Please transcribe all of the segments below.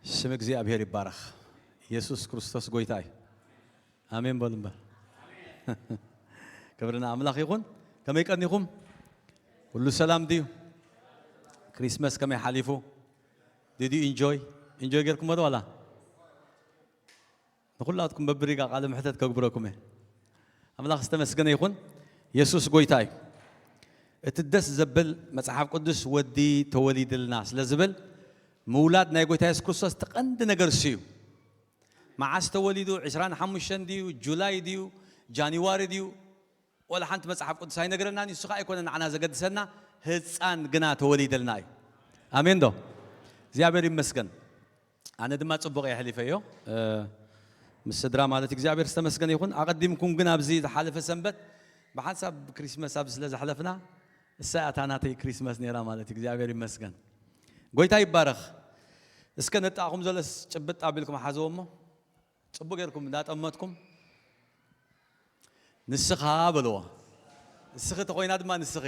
ስም እግዚኣብሔር ይባረኽ። ኢየሱስ ክርስቶስ ጎይታ እዩ። ኣሜን በሉ እምበር። ክብሪ ንኣምላኽ ይኹን። ከመይ ቀኒኹም? ኩሉ ሰላም ድዩ? ክሪስመስ ከመይ ሓሊፉ? Did you enjoy? ኢንጆይ ጌርኩሞ ዶ ዋላ? ንኹላትኩም በብሪጋ ቃለ ምሕተት ከግብረኩም እየ። ኣምላኽ ዝተመስገነ ይኹን። የሱስ ጎይታ እዩ። እቲ ደስ ዘብል መጽሓፍ ቅዱስ ወዲ ተወሊድልና ስለ ዝብል ምውላድ ናይ ጎይታ የሱስ ክርስቶስ እቲ ቀንዲ ነገር እሱ እዩ። መዓስ ተወሊዱ? ዕስራን ሓሙሽተን ድዩ? ጁላይ ድዩ? ጃንዋሪ ድዩ? ወላ ሓንቲ መጽሓፍ ቅዱስ ኣይነገረናን እዩ። እሱ ኸኣ ኣይኮነን ንዓና ዘገድሰና፣ ህጻን ግና ተወሊደልና እዩ። ኣሜን ዶ? እግዚኣብሔር ይመስገን። ኣነ ድማ ጽቡቕ እየ ኣሕሊፈዮ፣ እ፣ ምስ ስድራ ማለት እዩ። እግዚኣብሔር ዝተመስገነ ይኹን። ኣቐዲምኩም ግን ኣብዚ ዝሓለፈ ሰንበት ብሓንሳብ ክሪስመስ ኣብዚ ስለ ዘሕለፍና፣ እሳ እያ እታ ናተይ ክሪስመስ ነይራ ማለት እዩ። እግዚኣብሔር ይመስገን። ጎይታ ይባረኽ። እስከ ነጣኹም ዘለስ ጭብጥ ኣቢልኩም ሓዝዎ እሞ፣ ጽቡቕ ጌርኩም እንዳጠመትኩም፣ ንስኻ በልዎ። ንስኺ ተኾይና ድማ ንስኺ።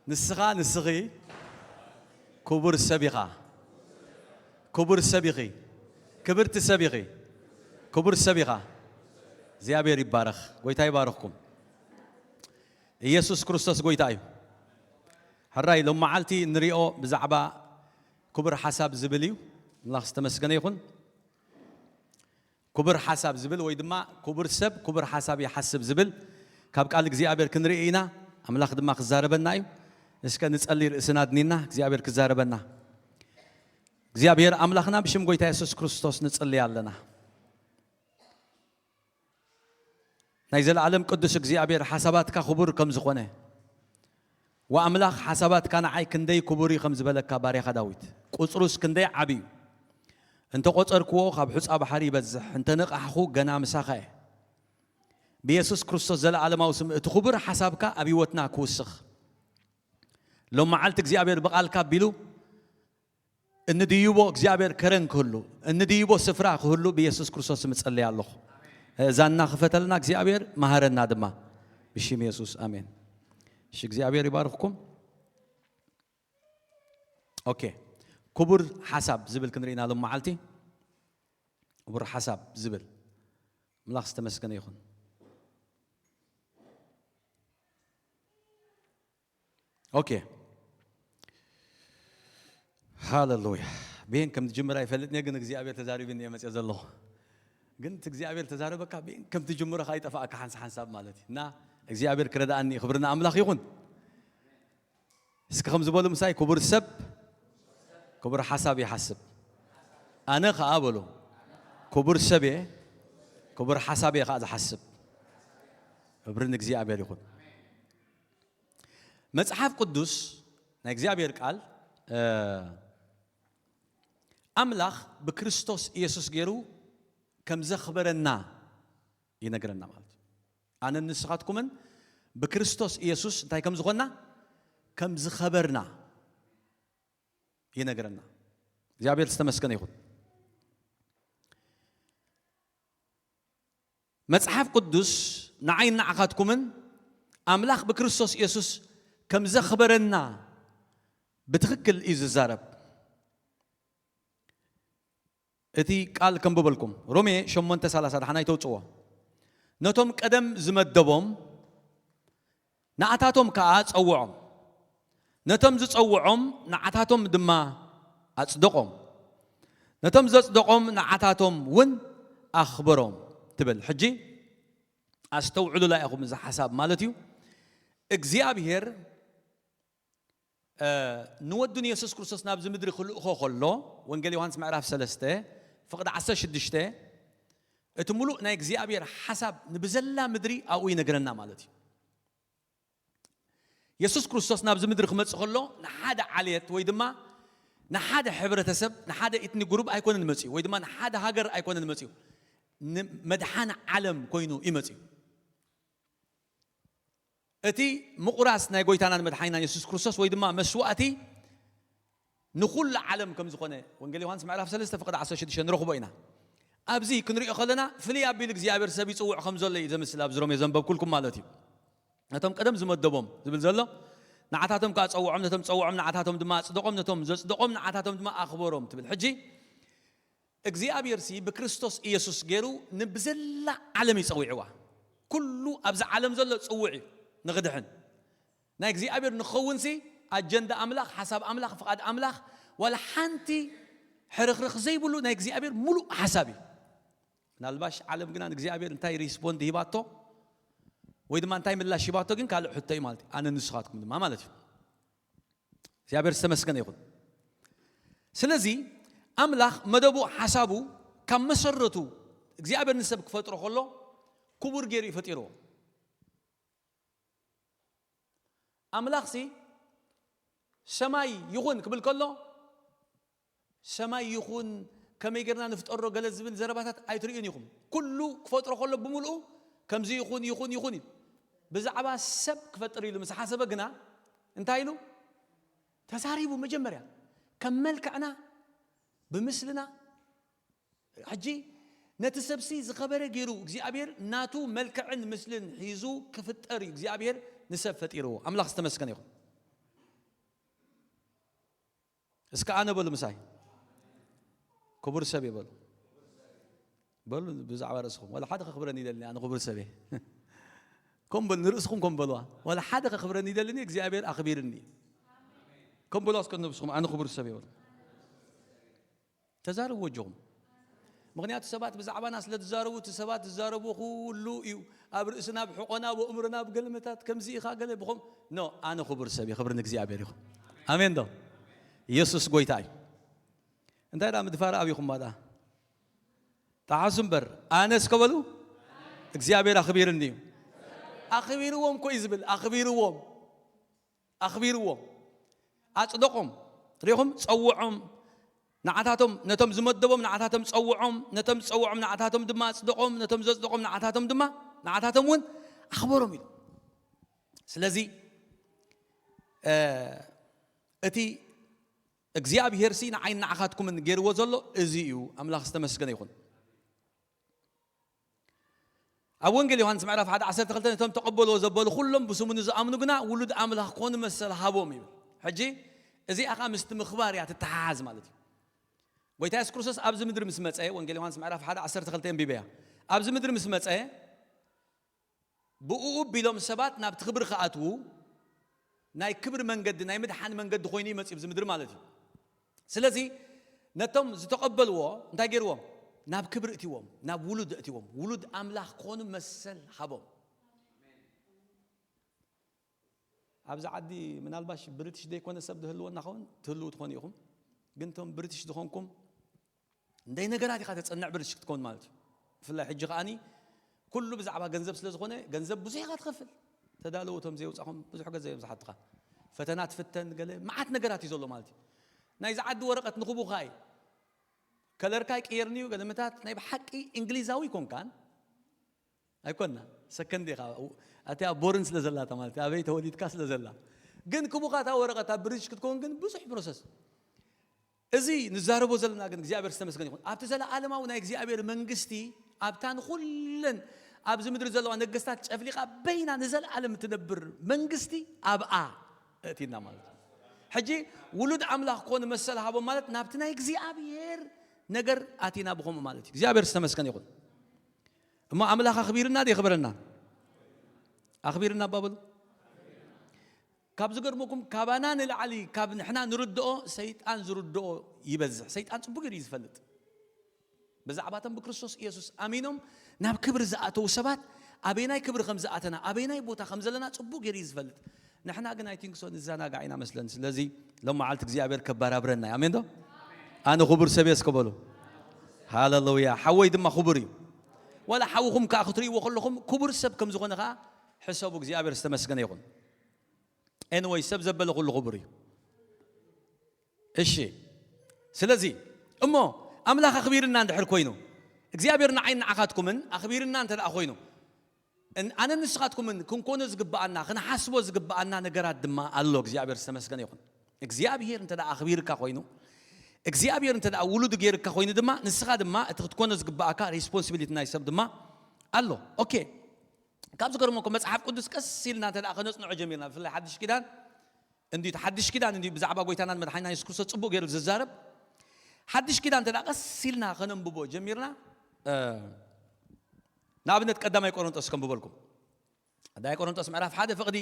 ንስኻ፣ ንስኺ ክቡር ሰብ ኢኻ። ክቡር ሰብ ኢኺ። ክብርቲ ሰብ ኢኺ። ክቡር ሰብ ኢኻ። እግዚኣብሔር ይባረኽ። ጎይታ ይባርኽኩም። ኢየሱስ ክርስቶስ ጎይታ እዩ። ሕራይ ሎም መዓልቲ እንሪኦ ብዛዕባ ክቡር ሓሳብ ዝብል እዩ። ኣምላኽ ዝተመስገነ ይኹን። ክቡር ሓሳብ ዝብል ወይ ድማ ክቡር ሰብ ክቡር ሓሳብ ይሓስብ ዝብል ካብ ቃል እግዚኣብሔር ክንርኢ ኢና። ኣምላኽ ድማ ክዛረበና እዩ። እስከ ንጸሊ፣ ርእስና ኣድኒና እግዚኣብሔር ክዛረበና። እግዚኣብሔር ኣምላኽና፣ ብሽም ጎይታ የሱስ ክርስቶስ ንጽሊ ኣለና። ናይ ዘለዓለም ቅዱስ እግዚኣብሔር ሓሳባትካ ክቡር ከም ዝኾነ፣ ወኣምላኽ ሓሳባትካ ንዓይ ክንደይ ክቡር እዩ ከም ዝበለካ ባርያኻ ዳዊት፣ ቁጽሩስ ክንደይ ዓቢ እዩ። እንተ ቆጸርክዎ ካብ ሑጻ ባሕሪ ይበዝሕ፣ እንተ ነቓሕኹ ገና ምሳኻ እየ። ብየሱስ ክርስቶስ ዘለዓለማዊ ስም እቲ ክቡር ሓሳብካ ኣብ ህይወትና ክውስኽ። ሎም መዓልቲ እግዚኣብሔር ብቓልካ ኣቢሉ እንድይቦ እግዚኣብሔር ከረን ክህሉ፣ እንድይቦ ስፍራ ክህሉ ብየሱስ ክርስቶስ ስም እጸልይ ኣለኹ። እዛና ክፈተልና እግዚኣብሔር፣ መሃረና ድማ ብሽም የሱስ፣ ኣሜን። እሺ፣ እግዚኣብሔር ይባርኽኩም። ኦኬ፣ ክቡር ሓሳብ ዝብል ክንርኢና ሎም መዓልቲ። ክቡር ሓሳብ ዝብል ኣምላኽ ዝተመስገነ ይኹን። ኦኬ፣ ሃለሉያ። ብየን ከም ትጅምር ኣይፈልጥን እየ፣ ግን እግዚኣብሔር ተዛሪብኒ እየ መፅየ ዘለኹ። ግን እቲ እግዚኣብሔር ተዛረበካ ብየን ከም ትጅምሮ ከኣ ይጠፋእካ ሓንሳ ሓንሳብ ማለት እዩ። እና እግዚኣብሔር ክረዳኣኒ እዩ። ክብሪ ንኣምላኽ ይኹን። እስኪ ከም ዝበሉ ምሳይ፣ ክቡር ሰብ ክቡር ሓሳብ ይሓስብ። ኣነ ከኣ በሉ ክቡር ሰብ እየ፣ ክቡር ሓሳብ እየ ከኣ ዝሓስብ። ክብሪ ንእግዚኣብሔር ይኹን። መጽሓፍ ቅዱስ ናይ እግዚኣብሔር ቃል፣ እ፣ ኣምላኽ ብክርስቶስ ኢየሱስ ገይሩ ከም ዘኽበረና ይነግረና ማለት እዩ። ኣነን ንስኻትኩምን ብክርስቶስ ኢየሱስ እንታይ ከም ዝኾንና፣ ከም ዝኸበርና ይነግረና። እግዚኣብሔር ዝተመስገነ ይኹን። መጽሓፍ ቅዱስ ንዓይን ንዓኻትኩምን ኣምላኽ ብክርስቶስ ኢየሱስ ከም ዘኽበረና ብትኽክል እዩ ዝዛረብ። እቲ ቃል ከንብበልኩም። ሮሜ ሸሞንተ ሰላሳ ደሓናይ ተውጽዎ። ነቶም ቀደም ዝመደቦም ንኣታቶም ከኣ ጸውዖም። ነቶም ዝጸውዖም ንዓታቶም ድማ ኣጽደቖም። ነቶም ዘጽደቖም ንዓታቶም እውን ኣኽበሮም ትብል። ሕጂ ኣስተውዕሉላ ኢኹም እዚ ሓሳብ ማለት እዩ። እግዚኣብሔር እ፣ ንወዱ ንየሱስ ክርስቶስ ናብዚ ምድሪ ክልእኾ ከሎ፣ ወንጌል ዮሃንስ ምዕራፍ ሰለስተ ፍቕዲ ዓሰርተ ሽዱሽተ፣ እቲ ምሉእ ናይ እግዚኣብሔር ሓሳብ ንብዘላ ምድሪ ኣብኡ ይነግረና ማለት እዩ። የሱስ ክርስቶስ ናብዚ ምድሪ ክመጽእ ከሎ፣ ንሓደ ዓሌት ወይ ድማ ንሓደ ሕብረተሰብ፣ ንሓደ ኢትኒክ ግሩፕ ኣይኮነን መጺኡ፣ ወይ ድማ ንሓደ ሃገር ኣይኮነን መጺኡ። ንመድሓኒ ዓለም ኮይኑ እዩ መጺኡ። እቲ ምቑራስ ናይ ጎይታናን መድሓኒናን የሱስ ክርስቶስ ወይ ድማ መስዋእቲ ንኹሉ ዓለም ከም ዝኾነ ወንጌል ዮሃንስ ምዕራፍ ሰለስተ ፍቕዲ ዓሰርተ ሽዱሽተ ንረኽቦ ኢና። ኣብዚ ክንሪኦ ከለና ፍልይ ኣቢሉ እግዚኣብሔር ሰብ ይጽውዕ ከም ዘሎ እዩ ዘምስል ኣብዚ ሮሜ ዘንበብኩልኩም ማለት እዩ። ነቶም ቀደም ዝመደቦም ዝብል ዘሎ ንዓታቶም ከኣ ጸውዖም፣ ነቶም ጸውዖም ንዓታቶም ድማ ኣጽደቖም፣ ነቶም ዘጽደቖም ንዓታቶም ድማ ኣኽበሮም ትብል። ሕጂ እግዚኣብሔር ሲ ብክርስቶስ ኢየሱስ ገይሩ ንብዘላ ዓለም ይጸዊዕዋ። ኩሉ ኣብዚ ዓለም ዘሎ ጽውዕ እዩ ንኽድሕን። ናይ እግዚኣብሔር ንኽኸውን ሲ ኣጀንዳ ኣምላኽ፣ ሓሳብ ኣምላኽ፣ ፍቓድ ኣምላኽ ዋላ ሓንቲ ሕርኽርኽ ዘይብሉ ናይ እግዚኣብሔር ሙሉእ ሓሳብ እዩ። ምናልባሽ ዓለም ግና ንእግዚኣብሔር እንታይ ሪስፖንድ ሂባቶ ወይ ድማ እንታይ ምላሽ ሂባቶ ግን ካልእ ሕቶ እዩ ማለት እዩ። ኣነ ንስኻትኩም ድማ ማለት እዩ። እግዚኣብሔር ዝተመስገነ ይኹን። ስለዚ ኣምላኽ መደቡ ሓሳቡ ካብ መሰረቱ እግዚኣብሔር ንሰብ ክፈጥሮ ከሎ ክቡር ገይሩ እዩ ፈጢርዎ። ኣምላኽሲ ሰማይ ይኹን ክብል ከሎ ሰማይ ይኹን ከመይ ጌርና ንፍጠሮ ገለ ዝብል ዘረባታት ኣይትርእዩን ኢኹም። ኩሉ ክፈጥሮ ከሎ ብምልኡ ከምዚ ይኹን ይኹን ይኹን እዩ። ብዛዕባ ሰብ ክፈጥር ኢሉ ምስ ሓሰበ ግና እንታይ ኢሉ ተዛሪቡ? መጀመርያ ከም መልክዕና ብምስልና ሕጂ ነቲ ሰብሲ ዝኸበረ ገይሩ እግዚኣብሔር ናቱ መልክዕን ምስልን ሒዙ ክፍጠር እዩ እግዚኣብሔር ንሰብ ፈጢርዎ። ኣምላኽ ዝተመስገነ ይኹን። እስከ ኣነ በሉ ምሳይ ክቡር ሰብ እየ በሉ። በሉ ብዛዕባ ርእስኹም። ዋላ ሓደ ከኽብረኒ ይደልኒ ኣነ ክቡር ሰብ እየ። ከም በሉ ንርእስኹም ከም በልዋ። ዋላ ሓደ ከኽብረኒ ይደልኒ እግዚኣብሔር ኣኽቢርኒ። ከም በልዋ እስከ ነብስኹም ኣነ ክቡር ሰብ እየ በሉ። ተዛረቡ ወጆኹም። ምኽንያቱ ሰባት ብዛዕባና ስለ ዝዛረቡ እቲ ሰባት ዝዛረቡ ኩሉ እዩ ኣብ ርእስና ኣብ ሕቆና ኣብ ኣእምሮና ኣብ ገልመታት ከምዚ ኢኻ ገለ ብኹም ኖ ኣነ ክቡር ሰብ እየ ክብሪ ንእግዚኣብሔር ይኹን። ኣሜን ዶ? ኢየሱስ ጎይታ እዩ። እንታይ ደኣ ምድፋር ኣብይኹም ማዳ? ጠሓሱ እምበር ኣነ እስከ በሉ እግዚኣብሔር ኣኽቢርኒ እዩ። ኣኽቢርዎም እኮ እዩ ዝብል ኣኽቢርዎም ኣኽቢርዎም ኣጽደቖም ሪኹም ጸውዖም ንዓታቶም ነቶም ዝመደቦም ንዓታቶም ጸውዖም ነቶም ዝጸውዖም ንዓታቶም ድማ ኣጽደቖም ነቶም ዘጽደቖም ንዓታቶም ድማ ንዓታቶም እውን ኣኽበሮም ኢሉ። ስለዚ እቲ እግዚኣብሄርሲ ንዓይን ንዓኻትኩምን ገይርዎ ዘሎ እዚ እዩ። ኣምላኽ ዝተመስገነ ይኹን። ኣብ ወንጌል ዮሃንስ ምዕራፍ ሓደ ዓሰርተ ክልተ ነቶም ተቐበልዎ ዘበሉ ኩሎም ብስሙ ንዝኣምኑ ግና ውሉድ ኣምላኽ ኮኑ መሰል ሃቦም ይብል። ሕጂ እዚኣ ኸዓ ምስቲ ምኽባር እያ ትተሓሓዝ ማለት እዩ። ጎይታ የሱስ ክርስቶስ ኣብዚ ምድሪ ምስ መጸ ወንጌል ዮሃንስ ምዕራፍ ሓደ ዓሰርተ ክልተ ኣንቢበያ ኣብዚ ምድሪ ምስ መጸ ብእኡ ቢሎም ሰባት ናብቲ ክብሪ ክኣትዉ ናይ ክብሪ መንገዲ ናይ ምድሓን መንገዲ ኮይኑ ይመጽእ ኣብዚ ምድሪ ማለት እዩ። ስለዚ ነቶም ዝተቐበልዎ እንታይ ገይርዎም? ናብ ክብሪ እትዎም ናብ ውሉድ እትዎም ውሉድ ኣምላኽ ክኾኑ መሰል ሃቦም። ኣብዚ ዓዲ ምናልባሽ ብሪትሽ ዘይኮነ ሰብ ዝህልወና ኸውን ትህልዉ ትኾኑ ኢኹም። ግን እቶም ብሪትሽ ዝኾንኩም እንደይ ነገራት ኢኻ ተጸንዕ ብሪትሽ ክትከውን ማለት እዩ። ብፍላይ ሕጂ ከዓኒ ኩሉ ብዛዕባ ገንዘብ ስለ ዝኾነ ገንዘብ ብዙሕ ኢኻ ትኸፍል። ተዳለዉ እቶም ዘየውጻኹም ብዙሕ ገንዘብ እዮም ዝሓትኻ። ፈተና ትፍተን ገለ መዓት ነገራት እዩ ዘሎ ማለት እዩ። ናይዚ ዓዲ ወረቐት ንኽቡኻ እዩ። ከለርካ ይቅየርኒ እዩ ገለመታት ናይ ብሓቂ እንግሊዛዊ ይኮንካን ኣይኮና ሰከንድ ኢኻ። ኣቲያ ቦርን ስለ ዘላታ ማለት ኣበይ ተወሊድካ ስለ ዘላ ግን ክቡኻታ ወረቐት ኣብ ብሪጅ ክትከውን ግን ብዙሕ ፕሮሰስ። እዚ ንዛረቦ ዘለና ግን እግዚኣብሔር ዝተመስገን ይኹን ኣብቲ ዘለዓለማዊ ናይ እግዚኣብሔር መንግስቲ ኣብታ ንኩለን ኣብዚ ምድሪ ዘለዋ ነገስታት ጨፍሊቃ በይና ንዘለዓለም እትነብር መንግስቲ ኣብኣ እእቲና ማለት እዩ። ሕጂ ውሉድ ኣምላኽ ክኾኑ መሰል ሃቦም ማለት ናብቲ ናይ እግዚኣብሔር ነገር ኣቲና ብኸምኡ ማለት እዩ። እግዚኣብሔር ዝተመስገን ይኹን። እሞ ኣምላኽ ኣኽቢርና ዶ የኽብረና? ኣኽቢርና ኣባበሉ። ካብ ዝገርመኩም ካባና ንላዕሊ ካብ ንሕና ንርድኦ ሰይጣን ዝርድኦ ይበዝሕ። ሰይጣን ጽቡቅ እዩ ዝፈልጥ። ብዛዕባቶም ብክርስቶስ ኢየሱስ ኣሚኖም ናብ ክብሪ ዝኣተዉ ሰባት ኣበይናይ ክብሪ ከም ዝኣተና ኣበይናይ ቦታ ከም ዘለና ጽቡቅ ገይሩ እዩ ዝፈልጥ። ንሕና ግን ኣይቲንክሶ ንዘናጋዕ ኢና መስለን። ስለዚ ሎም መዓልቲ እግዚኣብሔር ከባራብረና እዩ። ኣሜን ዶ? ኣነ ክቡር ሰብ እየ እስከ በሉ። ሃለሉያ። ሓወይ ድማ ክቡር እዩ። ዋላ ሓውኹም ከዓ ክትርእይዎ ከለኹም ክቡር ሰብ ከም ዝኾነ ከዓ ሕሰቡ። እግዚኣብሔር ዝተመስገነ ይኹን። ኤንወይ ሰብ ዘበለ ኩሉ ክቡር እዩ። እሺ ስለዚ እሞ ኣምላኽ ኣኽቢርና እንድሕር ኮይኑ እግዚኣብሔር ንዓይን ንዓኻትኩምን ኣኽቢርና እንተ ደኣ ኮይኑ ኣነ ንስኻትኩምን ክንኮኖ ዝግብኣና ክንሓስቦ ዝግብኣና ነገራት ድማ ኣሎ። እግዚኣብሔር ዝተመስገነ ይኹን። እግዚኣብሔር እንተ ደኣ ኣኽቢርካ ኮይኑ እግዚኣብሔር እንተ ደኣ ውሉድ ገይርካ ኮይኑ ድማ ንስኻ ድማ እቲ ክትኮኖ ዝግብኣካ ሬስፖንሲቢሊቲ ናይ ሰብ ድማ ኣሎ። ኦኬ ካብ ዝገርመኩም መፅሓፍ ቅዱስ ቀስ ኢልና እንተ ደኣ ከነፅንዖ ጀሚርና ብፍላይ ሓድሽ ኪዳን እንዲ ሓድሽ ኪዳን እንዲ ብዛዕባ ጎይታናን መድሓኒና የሱስ ክርስቶስ ፅቡቅ ገይሩ ዝዛረብ። ሓድሽ ኪዳን እንተ ደኣ ቀስ ኢልና ከነንብቦ ጀሚርና፣ እ፣ ንኣብነት ቀዳማይ ቆሮንጦስ ከንብበልኩም። ቀዳማይ ቆሮንጦስ ምዕራፍ ሓደ ፍቕዲ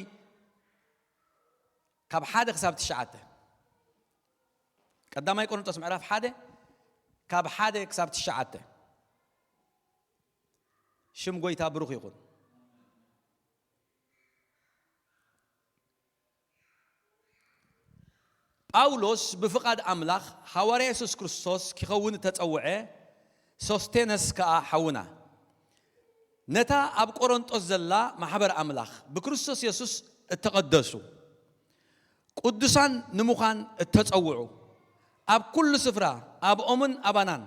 ካብ ሓደ ክሳብ ትሽዓተ። ቀዳማይ ቆሮንጦስ ምዕራፍ ሓደ ካብ ሓደ ክሳብ ትሽዓተ። ሽም ጎይታ ብሩኽ ይኹን። ጳውሎስ ብፍቓድ ኣምላኽ ሃዋርያ የሱስ ክርስቶስ ኪኸውን እተጸውዐ፣ ሶስቴነስ ከኣ ሓውና፣ ነታ ኣብ ቆሮንጦስ ዘላ ማሕበር ኣምላኽ ብክርስቶስ የሱስ እተቐደሱ፣ ቅዱሳን ንምዃን እተጸውዑ፣ ኣብ ኩሉ ስፍራ ኣብኦምን ኣባናን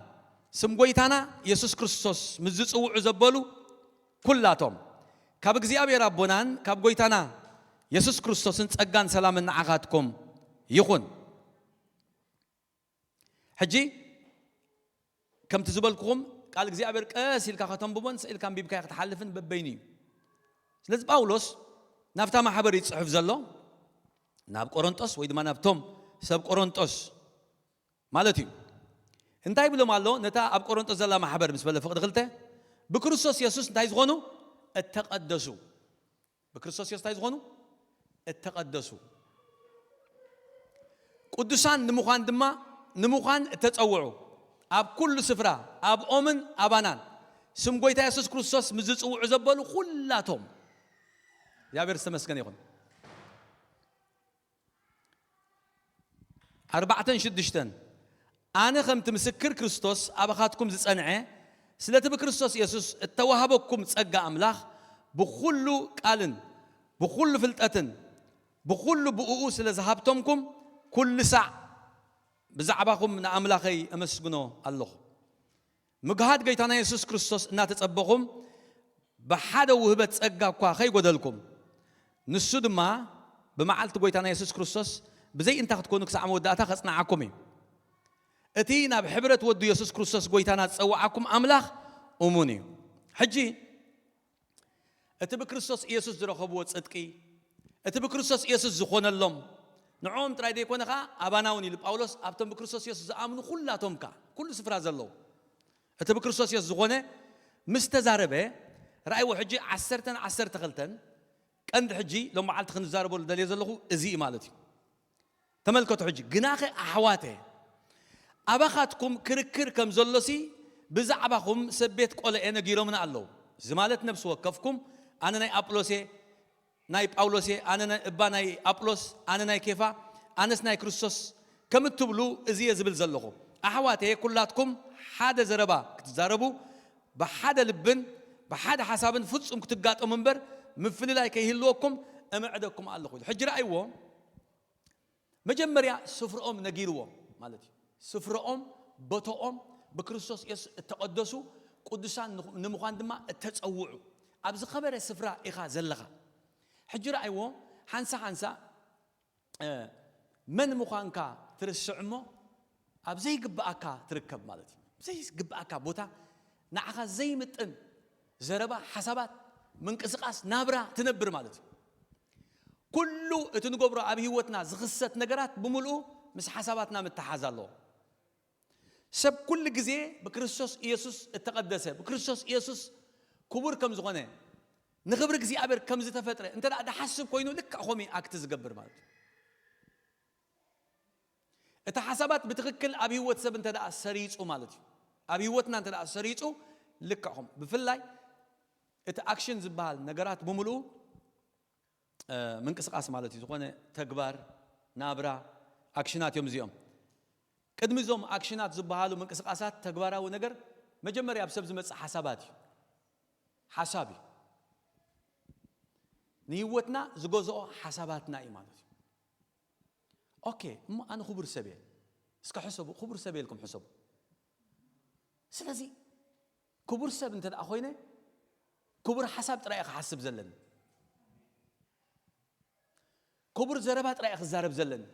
ስም ጎይታና የሱስ ክርስቶስ ምስ ዝጽውዑ ዘበሉ ኩላቶም፣ ካብ እግዚኣብሔር ኣቦናን ካብ ጎይታና የሱስ ክርስቶስን ጸጋን ሰላምን ንዓኻትኩም ይኹን። ሕጂ ከምቲ ዝበልኩኹም ቃል እግዚኣብሔር ቀስ ኢልካ ከተንብቦን ስኢልካ ኣንቢብካዮ ክትሓልፍን በበይኑ እዩ። ስለዚ ጳውሎስ ናብታ ማሕበር እዩ ዝጽሕፍ ዘሎ፣ ናብ ቆሮንጦስ ወይ ድማ ናብቶም ሰብ ቆሮንጦስ ማለት እዩ። እንታይ ይብሎም ኣሎ? ነታ ኣብ ቆሮንጦስ ዘላ ማሕበር ምስ በለ ፍቕዲ ክልተ፣ ብክርስቶስ የሱስ እንታይ ዝኾኑ? እተቐደሱ። ብክርስቶስ የሱስ እንታይ ዝኾኑ? እተቐደሱ። ቅዱሳን ንምዃን ድማ፣ ንምዃን እተጸውዑ፣ ኣብ ኩሉ ስፍራ ኣብኦምን ኣባናን ስም ጎይታ የሱስ ክርስቶስ ምስ ዝጽውዑ ዘበሉ ኩላቶም። እግዚኣብሔር ዝተመስገነ ይኹን። ኣርባዕተን ሽዱሽተን፣ ኣነ ከምቲ ምስክር ክርስቶስ ኣባኻትኩም ዝጸንዐ፣ ስለቲ ብክርስቶስ የሱስ እተዋህበኩም ጸጋ ኣምላኽ፣ ብኹሉ ቃልን ብኹሉ ፍልጠትን ብኹሉ ብእኡ ስለ ዝሃብቶምኩም፣ ኩሉ ሳዕ ብዛዕባኹም ንኣምላኸይ እመስግኖ ኣለኹ። ምግሃድ ጎይታና የሱስ ክርስቶስ እናተጸበኹም፣ ብሓደ ውህበት ጸጋ እኳ ከይጎደልኩም፣ ንሱ ድማ ብመዓልቲ ጎይታና የሱስ ክርስቶስ ብዘይ እንታ ክትኮኑ ክሳዕ መወዳእታ ከጽንዓኩም እዩ። እቲ ናብ ሕብረት ወዱ የሱስ ክርስቶስ ጎይታና ዝጸውዓኩም ኣምላኽ እሙን እዩ። ሕጂ እቲ ብክርስቶስ ኢየሱስ ዝረኸብዎ ጽድቂ፣ እቲ ብክርስቶስ ኢየሱስ ዝኾነሎም፣ ንዕኦም ጥራይ ዘይኮነ ኸኣ ኣባና እውን ኢሉ ጳውሎስ፣ ኣብቶም ብክርስቶስ ኢየሱስ ዝኣምኑ ኩላቶም ከኣ፣ ኩሉ ስፍራ ዘለዉ፣ እቲ ብክርስቶስ ኢየሱስ ዝኾነ ምስ ተዛረበ፣ ረኣይዎ። ሕጂ ዓሰርተን ዓሰርተ ክልተን ቀንዲ ሕጂ ሎም መዓልቲ ክንዛረበሉ ደልየ ዘለኹ እዚ እዩ ማለት እዩ። ተመልከቱ። ሕጂ ግናኸ ኣሕዋተ፣ ኣባኻትኩም ክርክር ከም ዘሎሲ ብዛዕባኹም ሰብ ቤት ቆልኤ ነጊሮምና ኣለዉ። እዚ ማለት ነፍሲ ወከፍኩም፣ ኣነ ናይ ኣጵሎስ እየ፣ ናይ ጳውሎስ እየ፣ ኣነ ናይ፣ እባ ናይ ኣጵሎስ፣ ኣነ ናይ ኬፋ፣ ኣነስ ናይ ክርስቶስ ከም እትብሉ እዚ እየ ዝብል ዘለኹ። ኣሕዋተ፣ ኩላትኩም ሓደ ዘረባ ክትዛረቡ፣ ብሓደ ልብን ብሓደ ሓሳብን ፍጹም ክትጋጠሙ እምበር፣ ምፍልላይ ከይህልወኩም እምዕደኩም ኣለኹ ኢሉ። ሕጂ ረኣይዎ፣ መጀመርያ ስፍርኦም ነጊርዎም ማለት እዩ። ስፍርኦም፣ ቦትኦም፣ ብክርስቶስ የሱስ እተቐደሱ፣ ቅዱሳን ንኹ-፣ ንምዃን ድማ እተጸውዑ፣ ኣብ ዝኸበረ ስፍራ ኢኻ ዘለኻ። ሕጂ ረኣይዎ፣ ሓንሳ ሓንሳ፣ እ፣ መን ምዃንካ ትርስዕ እሞ፣ ኣብ ዘይግብኣካ ትርከብ ማለት እዩ። ዘይግብኣካ ቦታ፣ ንዓኻ ዘይምጥን ዘረባ፣ ሓሳባት፣ ምንቅስቓስ፣ ናብራ ትነብር ማለት እዩ። ኩሉ እቲ ንገብሮ ኣብ ህይወትና ዝኽሰት ነገራት ብምልኡ ምስ ሓሳባትና ምትሓዝ ኣለዎ። ሰብ ኩሉ ግዜ ብክርስቶስ ኢየሱስ እተቐደሰ፣ ብክርስቶስ ኢየሱስ ክቡር ከም ዝኾነ፣ ንኽብሪ እግዚኣብሔር ከም ዝተፈጥረ እንተ ደኣ ዝሓስብ ኮይኑ፣ ልክዕ ከምኡ እዩ ኣክት ዝገብር ማለት እዩ። እቲ ሓሳባት ብትኽክል ኣብ ህይወት ሰብ እንተ ደኣ ሰሪጹ ማለት እዩ። ኣብ ህይወትና እንተ ደኣ ሰሪጹ፣ ልክዕ ከምኡ። ብፍላይ እቲ ኣክሽን ዝበሃል ነገራት ብምልኡ፣ እ፣ ምንቅስቓስ ማለት እዩ። ዝኾነ ተግባር፣ ናብራ፣ ኣክሽናት እዮም እዚኦም። ቅድሚ እዞም ኣክሽናት ዝበሃሉ ምንቅስቓሳት፣ ተግባራዊ ነገር፣ መጀመርያ ኣብ ሰብ ዝመጽእ ሓሳባት እዩ። ሓሳብ እዩ። ንህይወትና ዝገዝኦ ሓሳባትና እዩ ማለት እዩ። ኦኬ፣ እሞ ኣነ ክቡር ሰብ እየ። እስከ ሕሰቡ፣ ክቡር ሰብ እየ ኢልኩም ሕሰቡ። ስለዚ ክቡር ሰብ እንተ ደኣ ኮይነ፣ ክቡር ሓሳብ ጥራይ እየ ክሓስብ ዘለኒ። ክቡር ዘረባ ጥራይ እየ ክዛረብ ዘለኒ።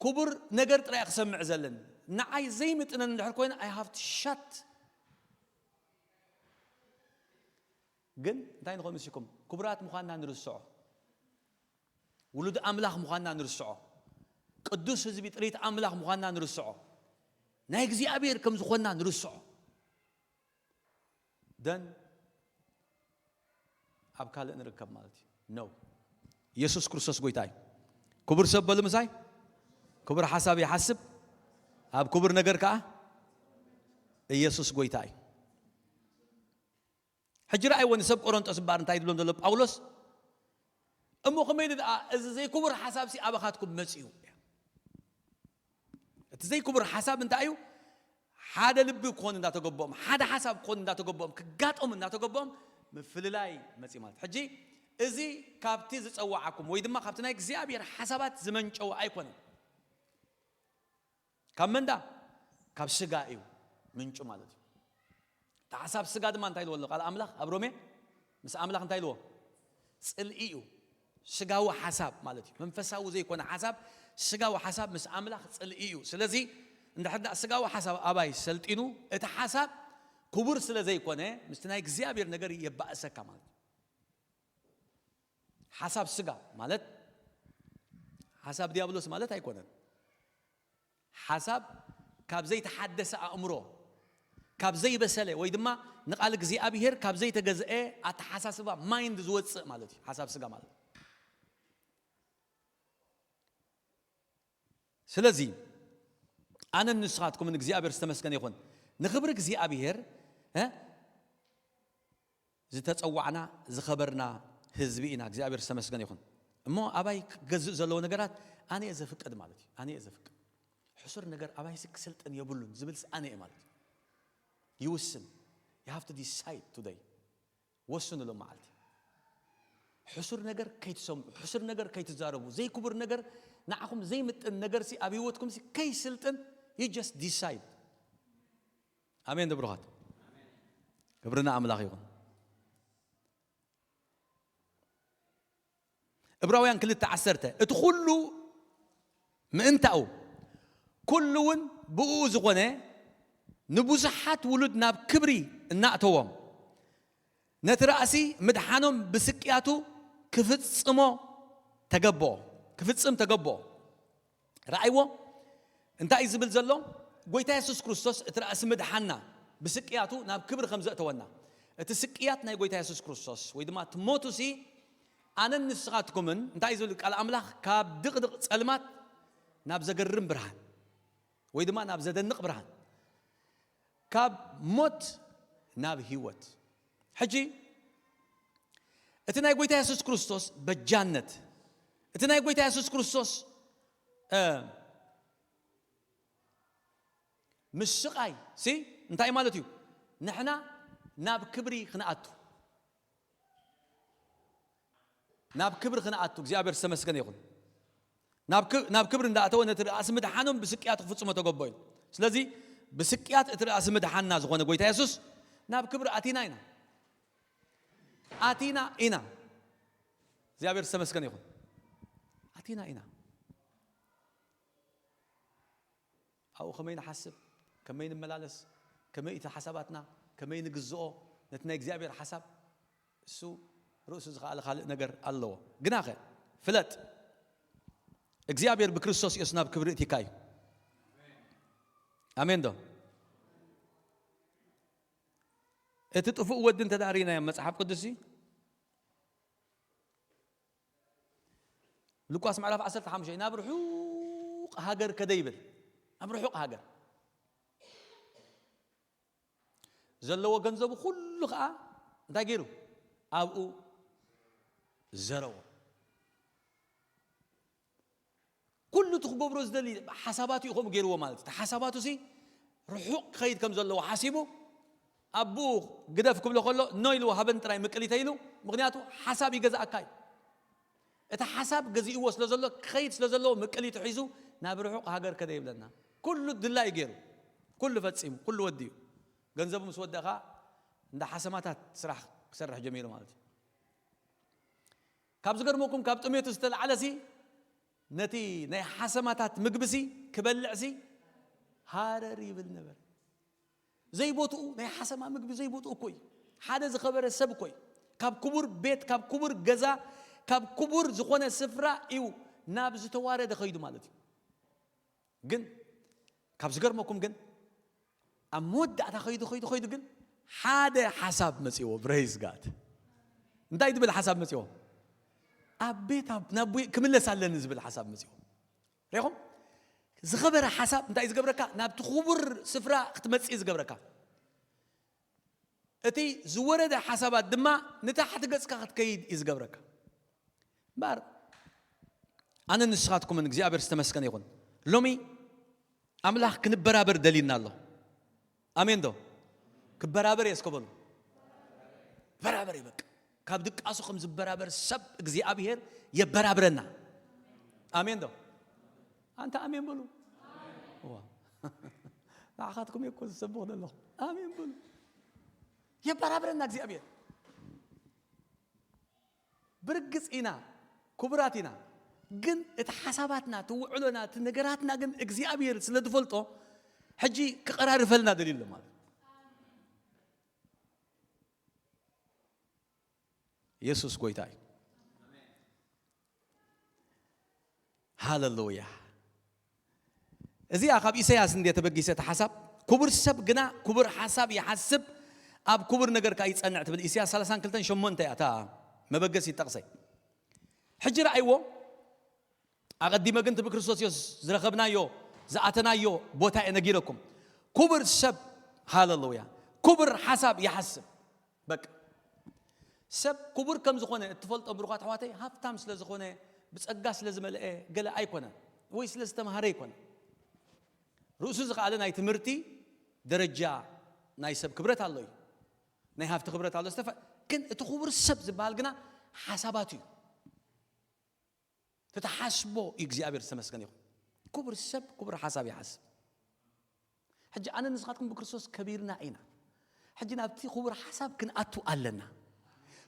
ክቡር ነገር ጥራይ እየ ክሰምዕ ዘለኒ። ንዓይ ዘይምጥነኒ እንድሕር ኮይነ፣ I have to shut። ግን እንታይ ንኾን መሲልኩም? ክቡራት ምዃንና ንርስዖ። ውሉድ ኣምላኽ ምዃንና ንርስዖ። ቅዱስ ህዝቢ፣ ጥሪት ኣምላኽ ምዃንና ንርስዖ። ናይ እግዚኣብሔር ከም ዝኾንና ንርስዖ ደን ኣብ ካልእ ንርከብ ማለት እዩ። No። ኢየሱስ ክርስቶስ ጎይታ እዩ። ክቡር ሰብ በሉ ምሳይ። ክቡር ሓሳብ ይሓስብ፣ ኣብ ክቡር ነገር ከዓ ኢየሱስ ጎይታ እዩ። ሕጂ ረኣይዎ ንሰብ ቆሮንጦስ እምበኣር እንታይ ዝብሎም ዘሎ ጳውሎስ? እሞ ከመይ ደኣ እዚ ዘይክቡር ሓሳብ ሲ ኣባኻትኩም መጺኡ? እቲ ዘይክቡር ሓሳብ እንታይ እዩ? ሓደ ልቢ ክኾኑ እንዳተገበኦም፣ ሓደ ሓሳብ ክኾኑ እንዳተገበኦም፣ ክጋጠሙ እንዳተገበኦም ምፍልላይ መጺ ማለት። ሕጂ እዚ ካብቲ ዝጸዋዓኩም ወይ ድማ ካብቲ ናይ እግዚኣብሔር ሓሳባት ዝመንጨወ ኣይኮነን። ካብ መንዳ? ካብ ስጋ እዩ ምንጩ ማለት እዩ። እቲ ሓሳብ ስጋ ድማ እንታይ ኢልዎ ኣሎ ቃል ኣምላኽ ኣብ ሮሜ? ምስ ኣምላኽ እንታይ ኢልዎ? ጽልኢ እዩ። ስጋዊ ሓሳብ ማለት እዩ። መንፈሳዊ ዘይኮነ ሓሳብ፣ ስጋዊ ሓሳብ ምስ ኣምላኽ ጽልኢ እዩ። ስለዚ እንድሕር ደኣ ስጋዊ ሓሳብ ኣባይ ሰልጢኑ፣ እቲ ሓሳብ ክቡር ስለ ዘይኮነ ምስቲ ናይ እግዚኣብሔር ነገር የባእሰካ ማለት እዩ። ሓሳብ ስጋ ማለት ሓሳብ ዲያብሎስ ማለት ኣይኮነን። ሓሳብ ካብ ዘይተሓደሰ ኣእምሮ፣ ካብ ዘይበሰለ ወይ ድማ ንቓል እግዚኣብሔር ካብ ዘይተገዝአ ኣተሓሳስባ ማይንድ ዝወፅእ ማለት እዩ ሓሳብ ስጋ ማለት። ስለዚ ኣነን ንስኻትኩምን እግዚኣብሔር ዝተመስገነ ይኹን። ንኽብሪ እግዚኣብሔር እ ዝተጸዋዕና ዝኸበርና ህዝቢ ኢና። እግዚኣብሔር ዝተመስገነ ይኹን። እሞ ኣባይ ክገዝእ ዘለዎ ነገራት ኣነ እየ ዘፍቅድ ማለት እዩ። ኣነ እየ ዘፍቅድ። ሕሱር ነገር ኣባይሲ ክስልጥን የብሉን ዝብልስ ኣነ እየ ማለት እዩ። ይውስን። You have to decide today። ወስኑ ሎም መዓልቲ። ሕሱር ነገር ከይትሰምዑ፣ ሕሱር ነገር ከይትዛረቡ፣ ዘይክቡር ነገር ንዓኹም ዘይምጥን ነገርሲ ኣብ ህይወትኩምሲ ከይስልጥን you just decide። ኣሜን ዶ ብሩኻት? ክብርና ኣምላኽ ይኹን። ዕብራውያን ክልተ ዓሰርተ፣ እቲ ኩሉ ምእንታኡ፣ ኩሉ እውን ብእኡ ዝኾነ፣ ንብዙሓት ውሉድ ናብ ክብሪ እናእተዎም፣ ነቲ ራእሲ ምድሓኖም ብስቅያቱ ክፍጽሞ ተገብኦ፣ ክፍጽም ተገብኦ። ረኣይዎ? እንታይ እዩ ዝብል ዘሎ? ጎይታ የሱስ ክርስቶስ እቲ ራእሲ ምድሓና ብስቅያቱ ናብ ክብሪ ከም ዘእተወና። እቲ ስቅያት ናይ ጎይታ የሱስ ክርስቶስ ወይ ድማ እቲ ሞቱሲ ኣነን ንስኻትኩምን እንታይ እዩ ዝብል ቃል ኣምላኽ? ካብ ድቕድቕ ጸልማት ናብ ዘገርም ብርሃን ወይ ድማ ናብ ዘደንቕ ብርሃን፣ ካብ ሞት ናብ ህይወት። ሕጂ እቲ ናይ ጎይታ የሱስ ክርስቶስ በጃነት፣ እቲ ናይ ጎይታ የሱስ ክርስቶስ እ፣ ምስቃይ ሲ እንታይ ማለት እዩ? ንሕና ናብ ክብሪ ክንኣቱ፣ ናብ ክብሪ ክንኣቱ። እግዚኣብሔር ዝተመስገነ ይኹን። ናብ ክ-፣ ናብ ክብሪ እንዳኣተወ ነቲ ራእሲ ምድሓኖም ብስቅያት ክፍጽሞ ተገቦ እዩ። ስለዚ ብስቅያት እቲ ራእሲ ምድሓንና ዝኾነ ጎይታ የሱስ ናብ ክብሪ ኣቲና ኢና፣ ኣቲና ኢና። እግዚኣብሔር ዝተመስገነ ይኹን። ኣቲና ኢና። ኣብኡ ከመይ ንሓስብ፣ ከመይ ንመላለስ፣ ከመይ እቲ ሓሳባትና ከመይ ንግዝኦ፣ ነቲ ናይ እግዚኣብሔር ሓሳብ እሱ ርእሱ ዝኸኣለ ካልእ ነገር ኣለዎ። ግናኸ ፍለጥ፣ እግዚኣብሔር ብክርስቶስ ኢየሱስ ናብ ክብሪ እቲካ እዩ። ኣሜን ዶ? እቲ ጥፉእ ወዲ እንተ ደኣ ርኢናዮ መጽሓፍ ቅዱስ ሉቃስ ምዕራፍ ዓሰርተ ሓሙሽተ፣ ናብ ርሑቕ ሃገር ከደ ይብል። ናብ ርሑቕ ሃገር ዘለዎ ገንዘቡ ኩሉ ኸዓ እንታይ ገይሩ? ኣብኡ ዘረዎ። ኩሉ እቲ ክገብሮ ዝደሊ ሓሳባቱ እዩ ከምኡ ገይርዎ ማለት እዩ። እቲ ሓሳባቱ ሲ ርሑቕ ክኸይድ ከም ዘለዎ ሓሲቡ ኣቦኡ ግደፍ ክብሎ ከሎ ኖ ኢልዎ ሃበን ጥራይ ምቅሊተ ኢሉ። ምኽንያቱ ሓሳብ ይገዝኣካ እዩ። እቲ ሓሳብ ገዚእዎ ስለ ዘሎ ክኸይድ ስለ ዘለዎ ምቅሊቱ ሒዙ ናብ ርሑቕ ሃገር ከደ ይብለና። ኩሉ ድላይ ገይሩ ኩሉ ፈጺሙ ኩሉ ወዲኡ ገንዘቡ ምስ ወደእኻ እንዳ ሓሰማታት ስራሕ ክሰርሕ ጀሚሩ ማለት እዩ። ካብ ዝገርመኩም ካብ ጥሜቱ ዝተለዓለ ሲ ነቲ ናይ ሓሰማታት ምግቢ ሲ ክበልዕ ሲ ሃረር ይብል ነበር። ዘይቦትኡ ናይ ሓሰማ ምግቢ ዘይቦትኡ እኮ እዩ። ሓደ ዝኸበረ ሰብ እኮ እዩ። ካብ ክቡር ቤት ካብ ክቡር ገዛ ካብ ክቡር ዝኾነ ስፍራ እዩ ናብ ዝተዋረደ ኸይዱ ማለት እዩ። ግን ካብ ዝገርመኩም ግን ኣብ መወዳእታ ኸይዱ ኸይዱ ኸይዱ ግን ሓደ ሓሳብ መጺዎ። ብሬዝ ጋድ። እንታይ ዝብል ሓሳብ መጺዎ? ኣብ ቤት ኣብ ናብ ኣቦይ ክምለስ ኣለኒ ዝብል ሓሳብ መጺዎ። ሪኹም? ዝኸበረ ሓሳብ እንታይ ዝገብረካ? ናብቲ ክቡር ስፍራ ክትመጽእ ዝገብረካ። እቲ ዝወረደ ሓሳባት ድማ ንታሕቲ ገጽካ ክትከይድ እዩ ዝገብረካ። እምበኣር ኣነ ንስኻትኩምን እግዚኣብሔር ዝተመስገነ ይኹን። ሎሚ ኣምላኽ ክንበራበር ደሊና ኣሎ። ኣሜን ዶ? ክበራበር እየ እስከ በሉ። በራበር እዩ በቃ። ካብ ድቃሱ ከም ዝበራበር ሰብ እግዚኣብሔር የበራብረና። ኣሜን ዶ? ኣንተ ኣሜን በሉ። ዋ። ንዓኻትኩም እየ እኮ ዝሰብኽ ዘለኹ። ኣሜን በሉ። የበራብረና እግዚኣብሔር። ብርግጽ ኢና፣ ክቡራት ኢና። ግን እቲ ሓሳባትና፣ እቲ ውዕሎና፣ እቲ ነገራትና ግን እግዚኣብሔር ስለ ዝፈልጦ ሕጂ ክቐራርፈልና ደልዩ ኣሎ ማለት እዩ። የሱስ ጎይታ እዩ። ሃለሉያ። እዚኣ ካብ ኢሳያስ እንደ ተበጊሰ እቲ ሓሳብ፣ ክቡር ሰብ ግና ክቡር ሓሳብ ይሓስብ፣ ኣብ ክቡር ነገር ከኣ ይጸንዕ ትብል ኢሳያስ ሠላሳን ክልተን ሸሞንተ እያ እታ መበገሲ ይጠቕሰ። ሕጂ ረኣይዎ፣ ኣቐዲመ ግን እቲ ብክርስቶስ የሱስ ዝረኸብናዮ፣ ዝኣተናዮ ቦታ እየ ነጊረኩም። ክቡር ሰብ፣ ሃለሉያ፣ ክቡር ሓሳብ ይሓስብ። በቃ። ሰብ ክቡር ከም ዝኾነ እትፈልጦ ብሩኻት ኣሕዋተይ፣ ሃብታም ስለ ዝኾነ፣ ብጸጋ ስለ ዝመልአ ገለ ኣይኮነን፣ ወይ ስለ ዝተምሃረ ኣይኮነን። ርእሱ ዝኸኣለ ናይ ትምህርቲ ደረጃ ናይ ሰብ ክብረት ኣሎ እዩ። ናይ ሃብቲ ክብረት ኣሎ። ዝተፈ-፣ ግን እቲ ክቡር ሰብ ዝበሃል ግና ሓሳባቱ እዩ። ተተሓስቦ እዩ እግዚኣብሔር ዝተመስገነ ይኹን። ክቡር ሰብ ክቡር ሓሳብ ይሓስብ። ሕጂ ኣነ ንስኻትኩም ብክርስቶስ ከቢርና ኢና። ሕጂ ናብቲ ክቡር ሓሳብ ክንኣቱ ኣለና።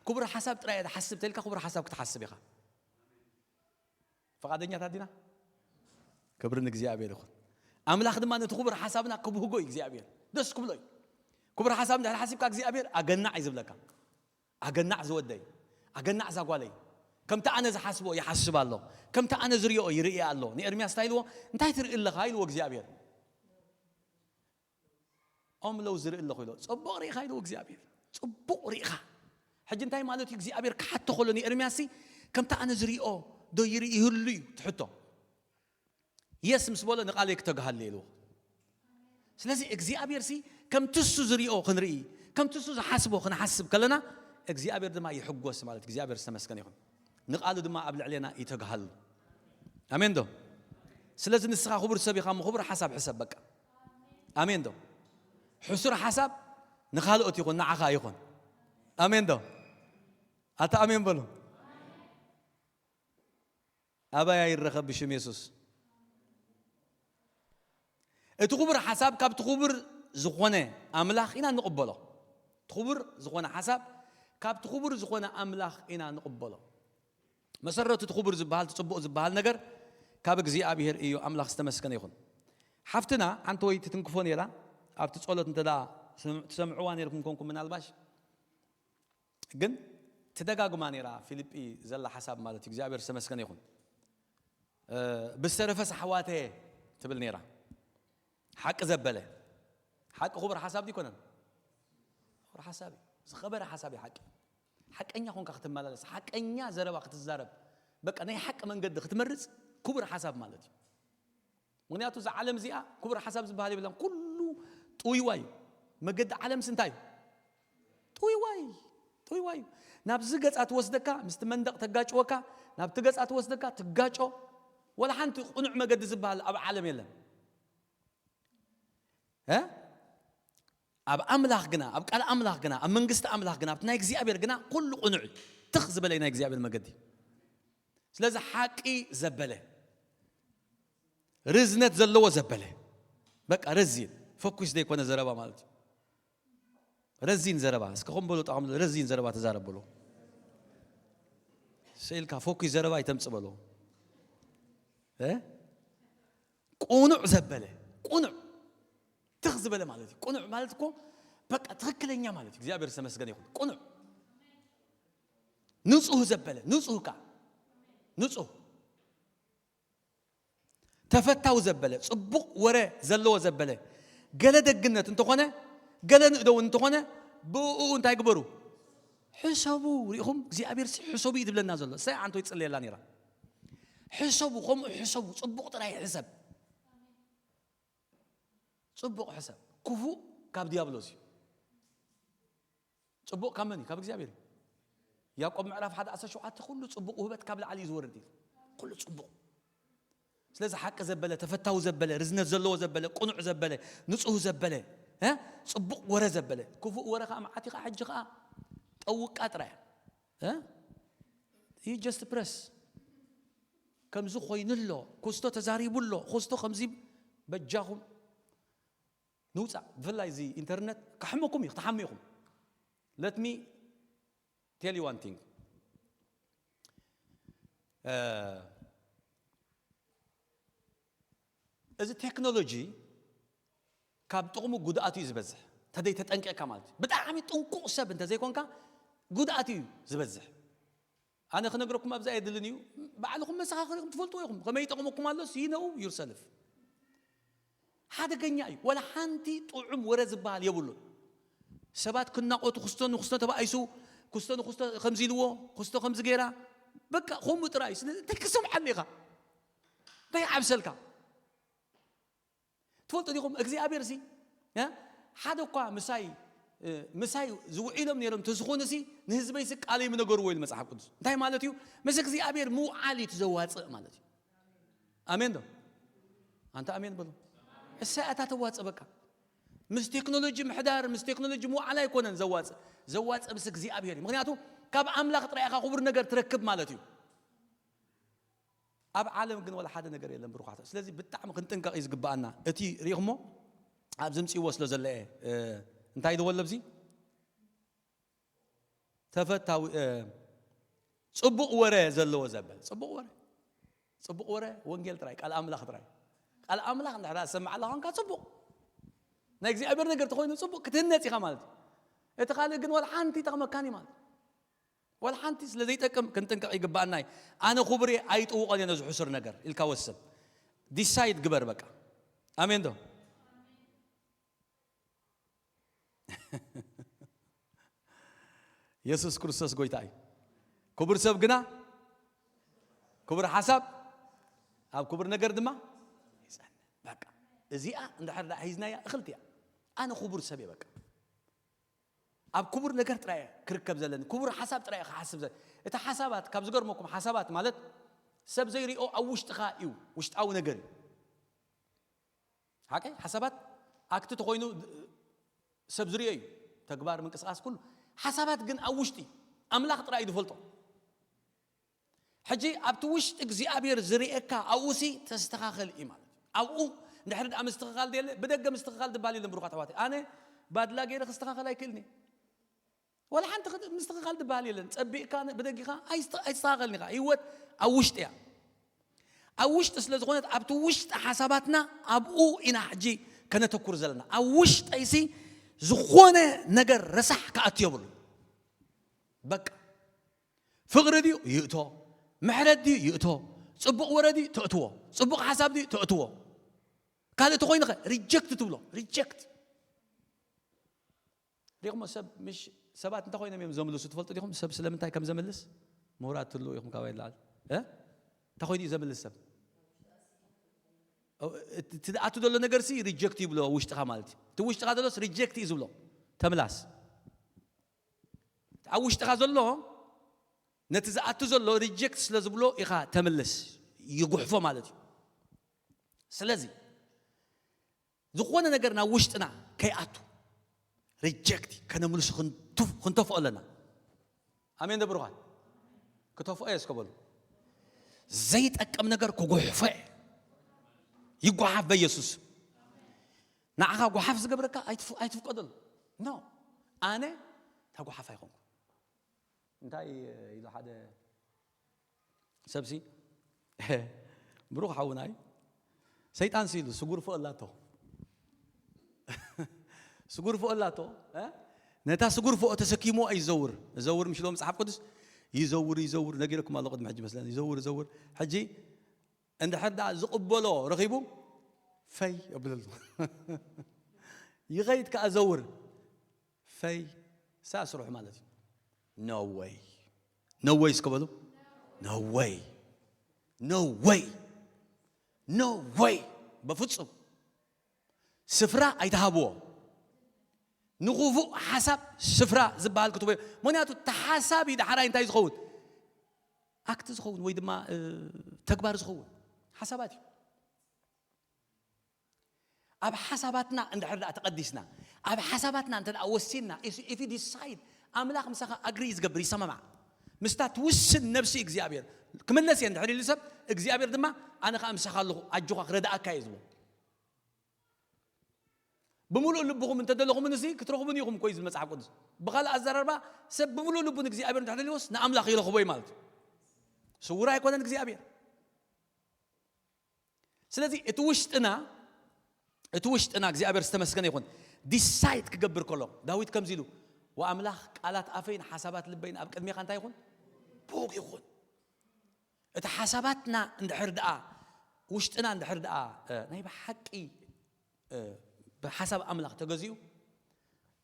ክቡር ሓሳብ ጥራይ እየ ዝሓስብ ተልካ ክቡር ሓሳብ ክትሓስብ ኢኻ። ፈቓደኛታት ዲና? ክብሪ ንእግዚኣብሔር ይኹን። ኣምላኽ ድማ ነቲ ክቡር ሓሳብና ክብህጎ እዩ እግዚኣብሔር። ደስ ክብሎ እዩ። ክቡር ሓሳብ እንድሕር ሓሲብካ እግዚኣብሔር ኣገናዕ እዩ ዝብለካ። ኣገናዕ ዝወደይ፣ ኣገናዕ እዛ ጓለይ፣ ከምቲ ኣነ ዝሓስቦ ይሓስብ ኣሎ፣ ከምቲ ኣነ ዝርእዮ ይርእየ ኣሎ። ንኤርምያስ እንታይ ኢልዎ? እንታይ ትርኢ ኣለኻ? ኢልዎ እግዚኣብሔር። ኦም ለው ዝርኢ ኣለኹ ኢሎ። ጽቡቕ ርኢኻ ኢልዎ እግዚኣብሔር። ጽቡቕ ርኢኻ። ሕጂ እንታይ ማለት እዩ? እግዚኣብሔር ክሓቶ ከሎ ንኤርምያስ ሲ፣ ከምቲ ኣነ ዝርእዮ ዶ ይርኢ ይህሉ እዩ ትሕቶ። የስ ምስ በሎ ንቓለይ ክተግሃሉ ኢልዎ። ስለዚ እግዚኣብሔር ሲ ከምቲ እሱ ዝርእዮ ክንርኢ፣ ከምቲ እሱ ዝሓስቦ ክንሓስብ ከለና እግዚኣብሔር ድማ ይሕጎስ ማለት እግዚኣብሔር ዝተመስገነ ይኹን። ንቓሉ ድማ ኣብ ልዕሌና ይተግሃሉ። ኣሜን ዶ? ስለዚ ንስኻ ክቡር ሰብ ኢኻ እሞ ክቡር ሓሳብ ሕሰብ በቃ። ኣሜን ዶ? ሕሱር ሓሳብ ንኻልኦት ይኹን ንዓኻ ይኹን። ኣሜን ዶ? ኣታ ኣሜን በሉ። ኣባይ ኣይረኸብ ብሽም የሱስ። እቲ ክቡር ሓሳብ ካብቲ ክቡር ዝኾነ ኣምላኽ ኢና ንቕበሎ። እቲ ክቡር ዝኾነ ሓሳብ ካብቲ ክቡር ዝኾነ ኣምላኽ ኢና ንቕበሎ። መሰረቱ እቲ ክቡር ዝበሃል፣ እቲ ጽቡቕ ዝበሃል ነገር ካብ እግዚኣብሔር እዩ። ኣምላኽ ዝተመስገነ ይኹን። ሓፍትና ሓንቲ ወይ ትትንክፎ ነይራ፣ ኣብቲ ጸሎት እንተ ደኣ ትሰምዕዋ ነይርኩም ኮንኩም ምናልባሽ፣ ግን ትደጋግማ ነይራ ፊልጲ ዘላ ሓሳብ ማለት እዩ። እግዚኣብሔር ዝተመስገነ ይኹን። እ፣ ብዝተረፈስ ኣሕዋተ ትብል ነይራ። ሓቂ ዘበለ። ሓቂ ክቡር ሓሳብ ዲኮነን? ክቡር ሓሳብ እዩ። ዝኸበረ ሓሳብ እዩ ሓቂ። ሓቀኛ ኮንካ ክትመላለስ፣ ሓቀኛ ዘረባ ክትዛረብ፣ በቃ ናይ ሓቂ መንገዲ ክትመርጽ ክቡር ሓሳብ ማለት እዩ። ምክንያቱ እዛ ዓለም እዚኣ ክቡር ሓሳብ ዝበሃል የብላን። ኩሉ ጥውይዋይ እዩ። መገዲ ዓለምስ እንታይ እዩ? ጥውይዋይ፣ ጥውይዋይ እዩ። ናብዚ ገጻ ትወስደካ፣ ምስቲ መንደቕ ተጋጭወካ፣ ናብቲ ገጻ ትወስደካ፣ ትጋጮ። ወላ ሓንቲ ቅኑዕ መገዲ ዝበሃል ኣብ ዓለም የለን። እ? ኣብ ኣምላኽ ግና፣ ኣብ ቃል ኣምላኽ ግና፣ ኣብ መንግስቲ ኣምላኽ ግና፣ ኣብቲ ናይ እግዚኣብሔር ግና ኩሉ ቅኑዕ እዩ። ትኽ ዝበለ ናይ እግዚኣብሔር መገዲ። ስለዚ ሓቂ ዘበለ፣ ርዝነት ዘለዎ ዘበለ፣ በቃ ረዚን፣ ፈኩስ ዘይኮነ ዘረባ ማለት እዩ። ረዚን ዘረባ፣ እስከ ከም በሎ ጣዕም ረዚን ዘረባ ተዛረብ በሎ። ስኢልካ ፈኩስ ዘረባ ይተምጽእ በሎ። እ? ቅኑዕ ዘበለ፣ ቅኑዕ ትኽ ዝበለ ማለት እዩ። ቅኑዕ ማለት እኮ በቃ ትኽክለኛ ማለት እዩ። እግዚኣብሔር ዝተመስገነ ይኹን። ቅኑዕ ንጹህ ዘበለ፣ ንጹህ ቃል፣ ንጹህ ተፈታዊ ዘበለ፣ ጽቡቕ ወረ ዘለዎ ዘበለ፣ ገለ ደግነት እንተኾነ፣ ገለ ንእደውን እንተኾነ፣ ብእኡ እንታይ ግበሩ? ሕሰቡ። ርኢኹም? እግዚኣብሔር ሲ ሕሰቡ እዩ ትብለና ዘሎ። እሳይ ዓንቶ ይጽልየላ ነይራ። ሕሰቡ፣ ከምኡ ሕሰቡ። ጽቡቕ ጥራይ ሕሰብ። ጽቡቕ ሕሰብ። ክፉእ ካብ ዲያብሎስ እዩ። ጽቡቕ ካብ መን እዩ? ካብ እግዚኣብሔር እዩ። ያዕቆብ ምዕራፍ ሓደ ዓሰርተ ሸውዓተ፣ ኩሉ ጽቡቕ ውህበት ካብ ላዕሊ እዩ ዝወርድ እዩ። ኩሉ ጽቡቕ። ስለዚ ሓቂ ዘበለ፣ ተፈታዊ ዘበለ፣ ርዝነት ዘለዎ ዘበለ፣ ቅኑዕ ዘበለ፣ ንጹህ ዘበለ፣ እ? ጽቡቕ ወረ ዘበለ። ክፉእ ወረ ከኣ መዓት እዩ ከኣ፣ ሕጂ ከኣ ጠውቃ ጥራይ። እ? You just press። ከምዚ ኮይኑ ኣሎ፣ ክስቶ ተዛሪቡ ኣሎ፣ ክስቶ ከምዚ፣ በጃኹም ንውጻእ። ብፍላይ እዚ ኢንተርነት ከሕመኩም እዩ፣ ክትሓሙ ኢኹም። Let me tell you one thing። እ፣ እዚ ቴክኖሎጂ ካብ ጥቕሙ ጉድኣቱ እዩ ዝበዝሕ። እንተዘይተጠንቂቕካ ማለት እዩ። ብጣዕሚ ጥንቁቕ ሰብ እንተዘይኮንካ ጉድኣቱ እዩ ዝበዝሕ። ኣነ ክነግረኩም ኣብዚ ኣየድልን እዩ። ባዕልኹም መሰኻኽር ኢኹም፣ ትፈልጥዎ ኢኹም። ከመይ ይጠቕመኩም ኣሎስ፣ you know yourself። ሓደገኛ እዩ። ወላ ሓንቲ ጥዑም ወረ ዝበሃል የብሉን። ሰባት ክናቆቱ፣ ክስቶ ንክስቶ ተባኢሱ፣ ክስቶ ንክስቶ ከምዚ ኢልዎ፣ ክስቶ ከምዚ ገይራ፣ በቃ ከምኡ ጥራይ እዩ። ስለዚ እንታይ ክሰምዓሉ ኢኻ? እንታይ ይዓብሰልካ? ትፈልጡ ዲኹም? እግዚኣብሔር ሲ፣ እ? ሓደ እኳ ምሳይ፣ እ፣ ምሳይ ዝውዒሎም ነይሮም ተዝኾኑ ሲ፣ ንህዝበይ ሲ ቃለይ ምነገርዎ ኢሉ መጽሓፍ ቅዱስ። እንታይ ማለት እዩ? ምስ እግዚኣብሔር ምውዓል እዩ እቲ ዘዋጽእ ማለት እዩ። ኣሜን ዶ? ኣንተ ኣሜን በሉ። እሳይ ኣታ ተዋጽእ በቃ። ምስ ቴክኖሎጂ ምሕዳር፣ ምስ ቴክኖሎጂ ምውዓል ኣይኮነን ዘዋጽእ። ዘዋጽእ ምስ እግዚኣብሔር እዩ። ምኽንያቱ ካብ ኣምላኽ ጥራይ ኢኻ ክቡር ነገር ትረክብ ማለት እዩ። ኣብ ዓለም ግን ወላ ሓደ ነገር የለን ብሩኻት። ስለዚ ብጣዕሚ ክንጥንቀቕ እዩ ዝግብኣና። እቲ ርኢኹሞ ኣብ ዝምጽእዎ ስለ ዘሎ እየ፣ እ፣ እንታይ ዝበሎ ኣብዚ? ተፈታዊ፣ እ፣ ጽቡቕ ወረ ዘለዎ ዘበል። ጽቡቕ ወረ። ጽቡቕ ወረ ወንጌል ጥራይ፣ ቃል ኣምላኽ ጥራይ። ቃል ኣምላኽ እንድሕር ዝሰማዕ ኣለኻ ኮንካ ጽቡቕ። ናይ እግዚኣብሔር ነገር ተኾይኑ ጽቡቕ ክትህነጽ ኢኻ ማለት እዩ። እቲ ካልእ ግን ወላ ሓንቲ ይጠቕመካን እዩ ማለት እዩ። ወላ ሓንቲ ስለ ዘይጠቅም ክንጥንቀቕ ይግብኣና እዩ። ኣነ ክቡር እየ ኣይጥውቖን እየ ነዚ ሕሱር ነገር ኢልካ ወስን። ዲሳይድ ግበር በቃ። ኣሜን ዶ? የሱስ ክርስቶስ ጎይታ እዩ። ክቡር ሰብ ግና ክቡር ሓሳብ ኣብ ክቡር ነገር ድማ ይጸንዕ። በቃ እዚኣ እንድሕር ደኣ ሒዝናያ እኽልቲ እያ። ኣነ ክቡር ሰብ እየ በቃ። ኣብ ክቡር ነገር ጥራይ እየ ክርከብ ዘለኒ፣ ክቡር ሓሳብ ጥራይ እየ ክሓስብ ዘለ-፣ እቲ ሓሳባት ካብ ዝገርመኩም ሓሳባት ማለት ሰብ ዘይሪኦ ኣብ ውሽጥኻ እዩ፣ ውሽጣዊ ነገር እዩ። ሓቀይ ሓሳባት ኣክቲ ተኾይኑ ሰብ ዝሪኦ እዩ፣ ተግባር ምንቅስቃስ ኩሉ። ሓሳባት ግን ኣብ ውሽጢ ኣምላኽ ጥራይ እዩ ዝፈልጦ። ሕጂ ኣብቲ ውሽጢ እግዚኣብሔር ዝርእየካ ኣብኡ ሲ ተስተኻኸል እዩ ማለት እዩ። ኣብኡ እንድሕር ደኣ ምስትኽኻል ደየለ፣ ብደገ ምስትኽኻል ዝበሃል የለን ብሩኻት ኣሕዋተይ። ኣነ ባድላ ገይረ ክስተኻኸል ኣይክእልን እየ። ወላ ሓንቲ ክድ-፣ ምስትኽኻል ዝበሃል የለን። ጸቢቕካ ን-፣ ብደጊኻ ኣይስተ-፣ ኣይስተኻኸልን ኢኻ። ህይወት ኣብ ውሽጢ እያ። ኣብ ውሽጢ ስለ ዝኾነት ኣብቲ ውሽጢ ሓሳባትና ኣብኡ ኢና ሕጂ ከነተኩር ዘለና። ኣብ ውሽጠይሲ ዝኾነ ነገር ረሳሕ ክኣቱ የብሉ። በቃ ፍቕሪ ድዩ ይእቶ፣ ምሕረት ድዩ ይእቶ፣ ጽቡቕ ወረ ድዩ ተእትዎ፣ ጽቡቕ ሓሳብ ድዩ ተእትዎ። ካልእ ተኾይኑ ኸ ሪጀክት ትብሎ፣ ሪጀክት። ሪኹሞ ሰብ ምሽ ሰባት እንታይ ኮይኖም እዮም ዘምልሱ ትፈልጡ ዲኹም? ሰብ ስለምንታይ ከም ዘምልስ ምሁራት ትህልዉ ኢኹም ካባይ ንላዕሊ። እ? እንታይ ኮይኑ እዩ ዘምልስ ሰብ? ኦ፣ እቲ እቲ ዝኣቱ ዘሎ ነገር ሲ ሪጀክት ይብሎ ውሽጥኻ ማለት እዩ። እቲ ውሽጥኻ ዘሎስ ሪጀክት እዩ ዝብሎ። ተምላስ። ኣብ ውሽጥኻ ዘሎ ነቲ ዝኣቱ ዘሎ ሪጀክት ስለ ዝብሎ ኢኻ ተምልስ፣ ይጉሕፎ ማለት እዩ። ስለዚ ዝኾነ ነገር ናብ ውሽጥና ከይኣቱ ሪጀክት ከነምልሱ ክንቱ-፣ ክንተፍኦ ኣለና። ኣሜን ዶ ብሩኻት? ክተፍኦ እየ እስከ በሉ። ዘይጠቅም ነገር ክጉሕፎ እየ። ይጓሓፍ በኢየሱስ። ንዓኻ ጓሓፍ ዝገብረካ ኣይትፍ-፣ ኣይትፍቀደሉ። ኖ፣ ኣነ ተጓሓፍ ኣይኮንኩ። እንታይ ኢሉ ሓደ ሰብሲ፣ ብሩኽ ሓውናይ፣ ሰይጣን ሲ ኢሉ ስጉርፎ ኣላቶ። ስጉርፎ ኣላቶ፣ እ? ነታ ስጉርፎ ተሰኪሞ ኣይዘውር። ዘውር ምሽ ኢሎ መጽሓፍ ቅዱስ፣ ይዘውር፣ ይዘውር፣ ነጊረኩም ኣሎ ቅድሚ ሕጂ መስለኒ። ይዘውር፣ ይዘውር። ሕጂ እንድሕር ደኣ ዝቕበሎ ረኺቡ፣ ፈይ የብለሉ። ይኸይድ ከኣ ዘውር። ፈይ ሳስርሑ ማለት እዩ። No way። No way እስከ በሉ። No way። No way። No way። በፍጹም ስፍራ ኣይትሃብዎ። ንኽፉእ ሓሳብ ስፍራ ዝበሃል ክትቦ። ምክንያቱ እቲ ሓሳብ እዩ ዳሕራይ እንታይ ዝኸውን? ኣክት ዝኸውን ወይ ድማ ተግባር ዝኸውን ሓሳባት እዩ። ኣብ ሓሳባትና እንድሕር ደኣ ተቐዲስና፣ ኣብ ሓሳባትና እንተ ደኣ ወሲንና፣ if you decide፣ ኣምላኽ ምሳኻ ኣግሪ ዝገብር ይሰማማዕ። ምስታ ትውስን ነብሲ እግዚኣብሔር ክምለስ እየ እንድሕር ኢሉ ሰብ እግዚኣብሔር ድማ ኣነ ከዓ ምሳኻ ኣለኹ ኣጆኻ ክረዳእካ እየ ዝብል። ብምሉእ ልብኹም እንተደለኹምንሲ ክትረኽቡን ኢኹም እኮ እዩ ዝብል መጽሓፍ ቅዱስ። ብኻልእ ኣዘራርባ ሰብ ብምሉእ ልቡ ንእግዚኣብሔር እንድሕር ደልዮስ ንኣምላኽ ይረኽቦ እዩ ማለት እዩ። ስውር ኣይኮነን እግዚኣብሔር። ስለዚ እቲ ውሽጥና እቲ ውሽጥና እግዚኣብሔር ዝተመስገነ ይኹን። ዲሳይድ ክገብር ከሎ ዳዊት ከምዚ ኢሉ፣ ወኣምላኽ ቃላት ኣፈይን ሓሳባት ልበይን ኣብ ቅድሜኻ እንታይ ይኹን? ብሩክ ይኹን። እቲ ሓሳባትና እንድሕር ደኣ ውሽጥና እንድሕር ደኣ ናይ ብሓቂ ብሓሳብ ኣምላኽ ተገዚኡ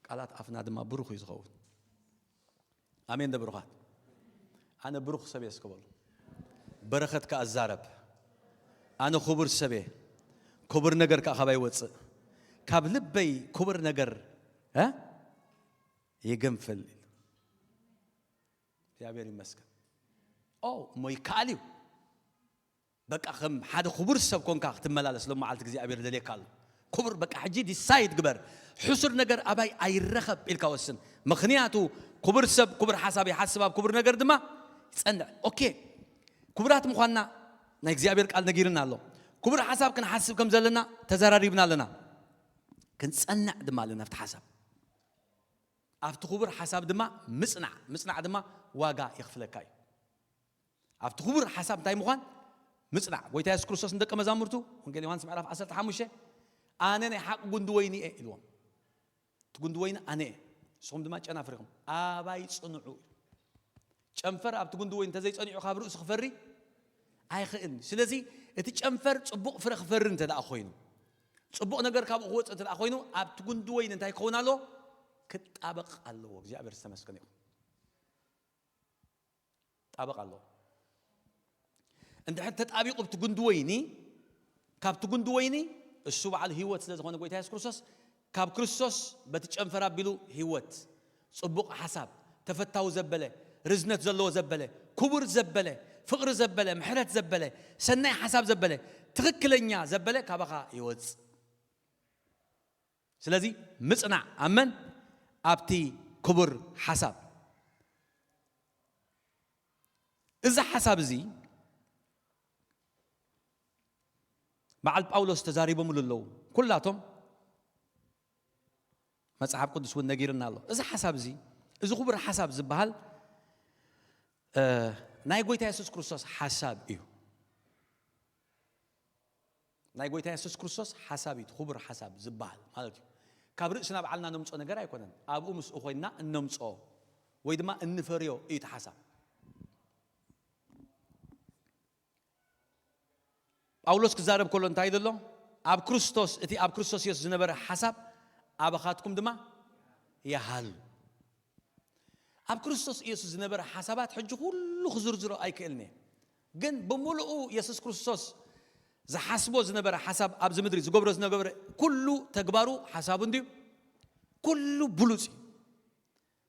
ቃላት ኣፍና ድማ ብሩኽ እዩ ዝኸውን። ኣሜን ዶ ብሩኻት? ኣነ ብሩኽ ሰብ እየ እስከ በሉ። በረኸት ከኣ እዛረብ። ኣነ ክቡር ሰብ እየ። ክቡር ነገር ከኣ ካባይ ይወፅእ። ካብ ልበይ ክቡር ነገር እ ይገንፍል። እግዚኣብሔር ይመስገን። ኦ እሞ ይከኣል እዩ። በቃ ከም ሓደ ክቡር ሰብ ኮንካ ክትመላለስ ሎም መዓልቲ እግዚኣብሔር ደልየካ ኣሎ። ክቡር በቃ ሕጂ ዲሳይድ ግበር። ሕሱር ነገር ኣባይ ኣይረኸብ ኢልካ ወስን። ምኽንያቱ ክቡር ሰብ ክቡር ሓሳብ ይሓስብ ኣብ ክቡር ነገር ድማ ይጸንዕ። ኦኬ ክቡራት ምዃንና ናይ እግዚኣብሔር ቃል ነጊርና ኣሎ። ክቡር ሓሳብ ክንሓስብ ከም ዘለና ተዘራሪብና ኣለና። ክንጸንዕ ድማ ኣለና ኣብቲ ሓሳብ ኣብቲ ክቡር ሓሳብ ድማ ምጽናዕ ምጽናዕ ድማ ዋጋ የኽፍለካ እዩ። ኣብቲ ክቡር ሓሳብ እንታይ ምዃን ምጽናዕ። ጎይታ የሱስ ክርስቶስ ንደቀ መዛሙርቱ ወንጌል ዮሃንስ ምዕራፍ ዓሰርተ ሓሙሽተ ኣነ ናይ ሓቂ ጉንዲ ወይኒ እየ ኢልዎም። እቲ ጉንዲ ወይኒ ኣነ እየ፣ ንስኹም ድማ ጨናፍር ኢኹም። ኣባይ ጽንዑ። ጨንፈር ኣብቲ ጉንዲ ወይኒ እንተዘይጸኒዑ ካብ ርእሱ ክፈሪ ኣይኽእልን። ስለዚ እቲ ጨንፈር ጽቡቕ ፍረ ክፈሪ እንተ ደኣ ኮይኑ፣ ጽቡቕ ነገር ካብኡ ክወጽእ እንተ ደኣ ኮይኑ፣ ኣብቲ ጉንዲ ወይኒ እንታይ ክኸውን ኣለዎ? ክጣበቕ ኣለዎ። እግዚኣብሔር ዝተመስገነ ይኹን። ጣበቕ ኣለዎ። እንድሕር ተጣቢቑ ብቲ ጉንዲ ወይኒ፣ ካብቲ ጉንዲ ወይኒ እሱ በዓል ህይወት ስለ ዝኾነ ጎይታ የሱስ ክርስቶስ፣ ካብ ክርስቶስ በቲ ጨንፈር ኣቢሉ ህይወት፣ ጽቡቕ ሓሳብ፣ ተፈታዊ ዘበለ፣ ርዝነት ዘለዎ ዘበለ፣ ክቡር ዘበለ፣ ፍቕሪ ዘበለ፣ ምሕረት ዘበለ፣ ሰናይ ሓሳብ ዘበለ፣ ትኽክለኛ ዘበለ ካባኻ ይወጽእ። ስለዚ ምጽናዕ ኣብ መን? ኣብቲ ክቡር ሓሳብ። እዚ ሓሳብ እዚ በዓል ጳውሎስ ተዛሪቦምሉ ኣለዉ። ኩላቶም መጽሓፍ ቅዱስ እውን ነጊርና ኣሎ። እዚ ሓሳብ እዚ፣ እዚ ክቡር ሓሳብ ዝበሃል እ፣ ናይ ጎይታ የሱስ ክርስቶስ ሓሳብ እዩ። ናይ ጎይታ የሱስ ክርስቶስ ሓሳብ እዩ፣ እቲ ክቡር ሓሳብ ዝበሃል ማለት እዩ። ካብ ርእስና ባዕልና ነምጾ ነገር ኣይኮነን፣ ኣብኡ ምስኡ ኮይንና እነምጾ ወይ ድማ እንፈርዮ እዩ እቲ ሓሳብ። ጳውሎስ ክዛረብ ከሎ እንታይ ዘሎ? ኣብ ክርስቶስ፣ እቲ ኣብ ክርስቶስ የሱስ ዝነበረ ሓሳብ ኣባኻትኩም ድማ ይሃሉ። ኣብ ክርስቶስ ኢየሱስ ዝነበረ ሓሳባት ሕጂ ኩሉ ክዝርዝሮ ኣይክእልን እየ። ግን ብምሉኡ የሱስ ክርስቶስ ዝሓስቦ ዝነበረ ሓሳብ ኣብዚ ምድሪ ዝገብሮ ዝነበረ ኩሉ ተግባሩ ሓሳቡ እንድዩ ኩሉ ብሉጽ እዩ።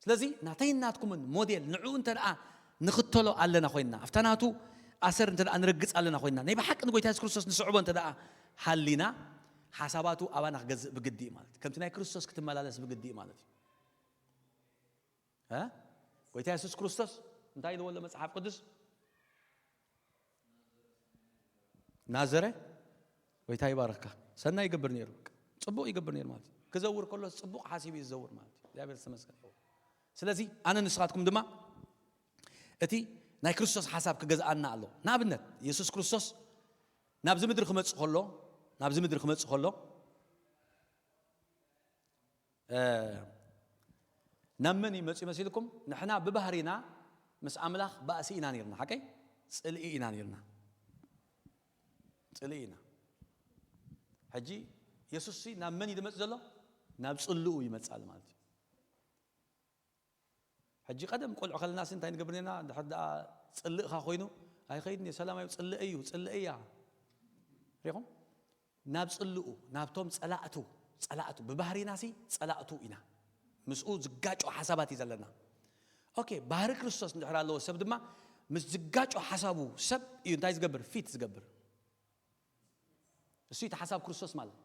ስለዚ ናተይን ናትኩምን ሞዴል ንዕኡ እንተ ደኣ ንኽተሎ ኣለና ኮይንና፣ ኣብታ ናቱ ኣሰር እንተ ደኣ ንረግጽ ኣለና ኮይንና፣ ናይ ብሓቂ ንጎይታ የሱስ ክርስቶስ ንስዕቦ እንተ ደኣ ሃሊና፣ ሓሳባቱ ኣባና ክገዝእ ብግዲ እዩ ማለት እዩ። ከምቲ ናይ ክርስቶስ ክትመላለስ ብግዲ እዩ ማለት እዩ። እ? ጎይታ የሱስ ክርስቶስ እንታይ ኢልዎ ኣሎ መጽሓፍ ቅዱስ? ናዘረ ጎይታ ይባርኽካ። ሰናይ ይገብር ነይሩ። ጽቡቕ ይገብር ነይሩ ማለት እዩ። ክዘውር ከሎ ጽቡቕ ሓሲቡ እዩ ዝዘውር ማለት እዩ። እግዚኣብሔር ዝተመስገነ ይኹን። ስለዚ ኣነ ንስኻትኩም ድማ እቲ ናይ ክርስቶስ ሓሳብ ክገዝኣና ኣሎ። ንኣብነት የሱስ ክርስቶስ ናብዚ ምድሪ ክመጽእ ከሎ ናብዚ ምድሪ ክመጽእ ከሎ እ፣ ናብ መን እዩ መጺኡ መሲልኩም? ንሕና ብባህሪና ምስ ኣምላኽ ባእሲ ኢና ነይርና፣ ሓቀይ? ጽልኢ ኢና ነይርና። ጽልኢ ኢና። ሕጂ የሱስ ሲ ናብ መን እዩ ዝመጽእ ዘሎ? ናብ ጽልኡ ይመጻል ማለት እዩ። ሕጂ ቀደም ቆልዑ ከለናስ እንታይ ንገብር ነና? ድሕር ደኣ ጽልእኻ ኮይኑ ኣይኸይድን እየ፣ ሰላም እዩ፣ ጽልእ እዩ፣ ጽልእ እያ። ሪኹም? ናብ ጽልኡ፣ ናብቶም ጸላእቱ፣ ጸላእቱ፣ ብባህሪናሲ ጸላእቱ ኢና። ምስኡ ዝጋጮ ሓሳባት እዩ ዘለና። ኦኬ፣ ባህሪ ክርስቶስ እንድሕር ኣለዎ ሰብ ድማ ምስ ዝጋጮ ሓሳቡ ሰብ እዩ እንታይ ዝገብር? ፊት ዝገብር። እሱ እቲ ሓሳብ ክርስቶስ ማለት።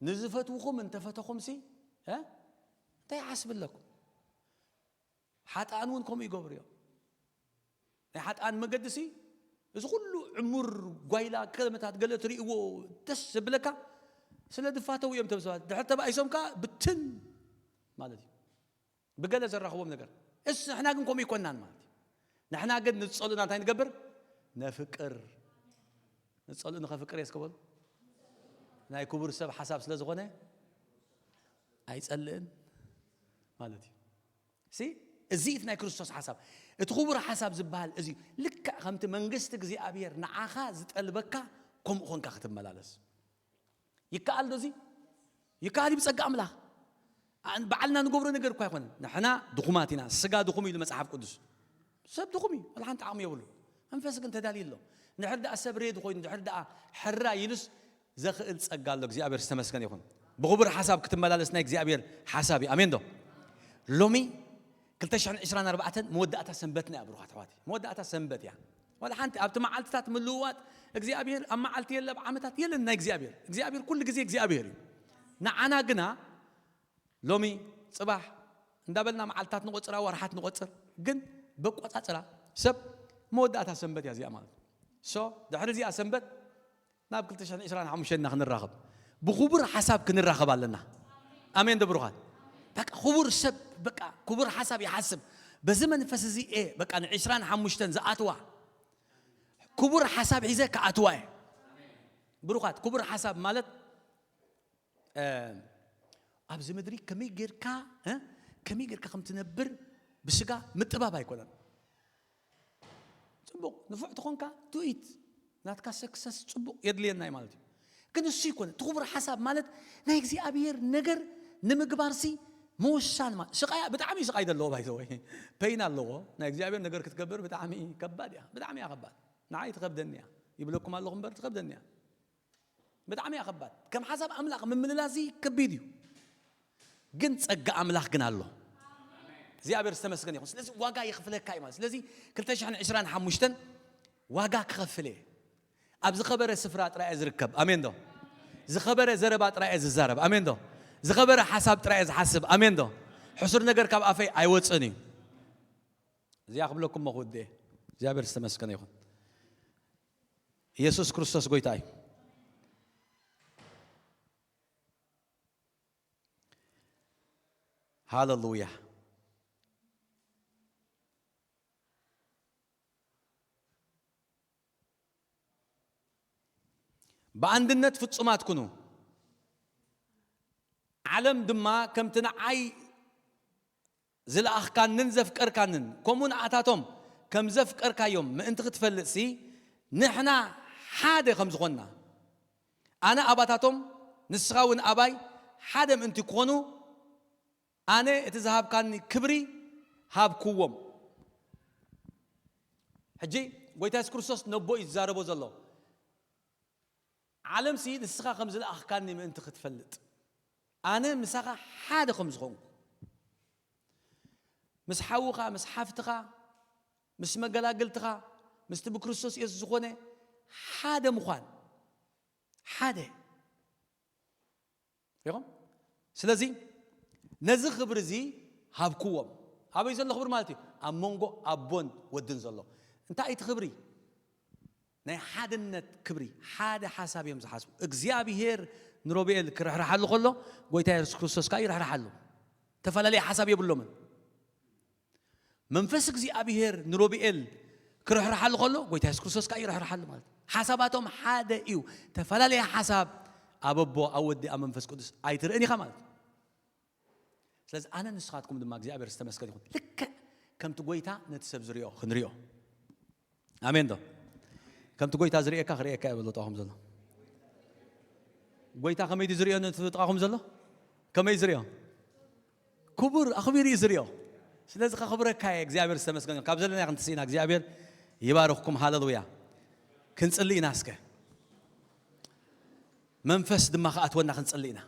ንዝፈትውኹም እንተፈተኹምሲ፣ እ? እንታይ ይሓስብ ኣለኩም? ሓጥኣን እውን ከምኡ ይገብሩ እዮም። ናይ ሓጥኣን መገድሲ፣ እዚ ኩሉ ዕሙር ጓይላ፣ ከለመታት ገለ ትርእይዎ ደስ ዘብለካ፣ ስለ ዝፋተው እዮም እቶም ሰባት። ድሕር ተባኢሶም ከኣ ብትን ማለት እዩ። ብገለ ዘራኽቦም ነገር። እስ ንሕና ግን ከምኡ ይኮናን ማለት እዩ። ንሕና ግን ንጸልኡና እንታይ ንገብር? ነፍቅር። ንጸልኡ ንኸፍቅር እየ እስከ በሉ። ናይ ክቡር ሰብ ሓሳብ ስለ ዝኾነ ኣይጸልእን ማለት እዩ። ሲ፣ እዚ እቲ ናይ ክርስቶስ ሓሳብ። እቲ ክቡር ሓሳብ ዝበሃል እዚ እዩ። ልክዕ ከምቲ መንግስቲ እግዚኣብሔር ንዓኻ ዝጠልበካ፣ ከምኡ ኾንካ ክትመላለስ። ይከኣል ዶ እዚ? ይከኣል እዩ ብጸጋ ኣምላኽ። ኣን-፣ ባዕልና ንገብሮ ነገር እኳ ኣይኮነን። ንሕና ድኹማት ኢና፣ ስጋ ድኹም እዩ ኢሉ መጽሓፍ ቅዱስ። ሰብ ድኹም እዩ፣ ወላ ሓንቲ ዓቕሚ የብሉ። መንፈስ ግን ተዳልዩ ኣሎ። ንድሕር ደኣ ሰብ ሬድ ኮይኑ፣ ድሕር ደኣ ሕራይ ኢሉስ ዘኽእል ጸጋ ኣሎ። እግዚኣብሔር ዝተመስገነ ይኹን። ብኽቡር ሓሳብ ክትመላለስ ናይ እግዚኣብሔር ሓሳብ እዩ። ኣሜን ዶ? ሎሚ ክልተ ሽሕን ዕስራን ኣርባዕተን መወዳእታ ሰንበትና እያ፣ ብሩኻት ኣሕዋተይ። መወዳእታ ሰንበት እያ። ዋላ ሓንቲ ኣብቲ መዓልትታት ምልውዋጥ እግዚኣብሔር ኣብ መዓልቲ የለ፣ ኣብ ዓመታት የለን ናይ እግዚኣብሔር። እግዚኣብሔር ኩሉ ግዜ እግዚኣብሔር እዩ። ንዓና ግና ሎሚ፣ ጽባሕ እንዳበልና መዓልትታት ንቆጽር፣ ወርሓት ንቆጽር፣ ግን በቆጻጽራ ሰብ መወዳእታ ሰንበት እያ እዚኣ ማለት እዩ። ሶ ድሕሪ እዚኣ ሰንበት ናብ ክልተ ሽሕን ዕስራን ሓሙሽተን ኢና ክንራኸብ። ብኽቡር ሓሳብ ክንራኸብ ኣለና። ኣሜን ዶ ብሩኻት? በቃ ክቡር ሰብ፣ በቃ ክቡር ሓሳብ ይሓስብ። በዚ መንፈስ እዚ እየ በቃ ንዕስራን ሓሙሽተን ዝኣትዋ ክቡር ሓሳብ ሒዘ ክኣትዋ እየ። ብሩኻት፣ ክቡር ሓሳብ ማለት፣ እ፣ ኣብዚ ምድሪ ከመይ ጌርካ፣ እ፣ ከመይ ጌርካ ከም ትነብር ብስጋ ምጥባብ ኣይኮነን። ጽቡቕ፣ ንፉዕ ተኾንካ፣ do it። ናትካ ሰክሰስ ጽቡቕ የድልየና እዩ ማለት እዩ። ግን እሱ ይኮነ፣ እቲ ክቡር ሓሳብ ማለት ናይ እግዚኣብሔር ነገር ንምግባርሲ ምውሳን ማለት፣ ስቓያ ብጣዕሚ ስቓይ ዘለዎ ባይዘወይ፣ ፔይን ኣለዎ። ናይ እግዚኣብሔር ነገር ክትገብር ብጣዕሚ ከባድ እያ፣ ብጣዕሚ እያ ከባድ። ንዓይ ትኸብደኒ እያ፣ ይብለኩም ኣለኹ እምበር ትኸብደኒ እያ። ብጣዕሚ እያ ከባድ። ከም ሓሳብ ኣምላኽ ምምልላስ እዚ ከቢድ እዩ። ግን ጸጋ ኣምላኽ ግን ኣሎ። እግዚኣብሔር ዝተመስገነ ይኹን። ስለዚ ዋጋ የኽፍለካ እዩ ማለት። ስለዚ ክልተ ሽሕን ዕስራን ሓሙሽተን ዋጋ ክኸፍል እየ። ኣብ ዝኸበረ ስፍራ ጥራይ እየ ዝርከብ። ኣሜን ዶ? ዝኸበረ ዘረባ ጥራይ እየ ዝዛረብ። ኣሜን ዶ? ዝኸበረ ሓሳብ ጥራይ እየ ዝሓስብ። ኣሜን ዶ? ሕሱር ነገር ካብ ኣፈይ ኣይወጽእን እዩ። እዚኣ ክብለኩም እሞ ክውድእ እየ። እግዚኣብሔር ዝተመስገነ ይኹን። ኢየሱስ ክርስቶስ ጎይታ እዩ። ሃሌሉያ። ብኣንድነት ፍጹማት ኩኑ፣ ዓለም ድማ ከምቲ ንዓይ ዝለኣኽካንን ዘፍቀርካንን፣ ከምኡ ንኣታቶም ከም ዘፍቀርካዮም ምእንቲ ክትፈልጥሲ፣ ንሕና ሓደ ከም ዝኾንና፣ ኣነ ኣባታቶም፣ ንስኻ እውን ኣባይ ሓደ ምእንቲ ክኾኑ፣ ኣነ እቲ ዝሃብካኒ ክብሪ ሃብክዎም። ሕጂ ጎይታ የሱስ ክርስቶስ ነቦ እዩ ዝዛረቦ ዘሎ። ዓለምሲ ንስኻ ከም ዝለኣኽካኒ ምእንቲ ክትፈልጥ፣ ኣነ ምሳኻ ሓደ ከም ዝኾንኩ፣ ምስ ሓውኻ፣ ምስ ሓፍትኻ፣ ምስ መገላግልትኻ፣ ምስቲ ብክርስቶስ የሱስ ዝኾነ ሓደ ምዃን፣ ሓደ። ሪኹም? ስለዚ ነዚ ክብሪ እዚ ሃብክዎም። ኣበይ ዘሎ ክብሪ ማለት እዩ? ኣብ መንጎ ኣቦን ወድን ዘሎ። እንታይ እቲ ክብሪ? ናይ ሓድነት ክብሪ፣ ሓደ ሓሳብ እዮም ዝሓስቡ። እግዚኣብሄር ንሮቤል ክርሕርሓሉ ከሎ፣ ጎይታ የሱስ ክርስቶስ ከኣ ይርሕርሓሉ። ተፈላለየ ሓሳብ የብሎምን። መንፈስ እግዚኣብሄር ንሮቤል ክርሕርሓሉ ከሎ፣ ጎይታ የሱስ ክርስቶስ ከኣ ይርሕርሓሉ ማለት እዩ። ሓሳባቶም ሓደ እዩ። ተፈላለየ ሓሳብ ኣብ ኣቦ፣ ኣብ ወዲ፣ ኣብ መንፈስ ቅዱስ ኣይትርእን ኢኻ ማለት እዩ። ስለዚ ኣነ ንስኻትኩም ድማ እግዚኣብሔር ዝተመስገን ይኹን። ልክዕ ከምቲ ጎይታ ነቲ ሰብ ዝሪኦ ክንሪኦ። ኣሜን ዶ? ከምቲ ጎይታ ዝርእየካ ክርእየካ እየ በሎ ጥቓኹም ዘሎ። ጎይታ ከመይ ድዩ ዝርእዮ ነቲ ጥቓኹም ዘሎ? ከመይ ዝሪኦ? ክቡር ኣኽቢሩ እዩ ዝሪኦ። ስለዚ ከኽብረካ እየ። እግዚኣብሔር ዝተመስገነ። ካብ ዘለና ክንትስኢና እግዚኣብሔር ይባርኽኩም። ሃለሉያ። ክንጽሊ ኢና እስከ። መንፈስ ድማ ክኣትወና ክንጽሊ ኢና።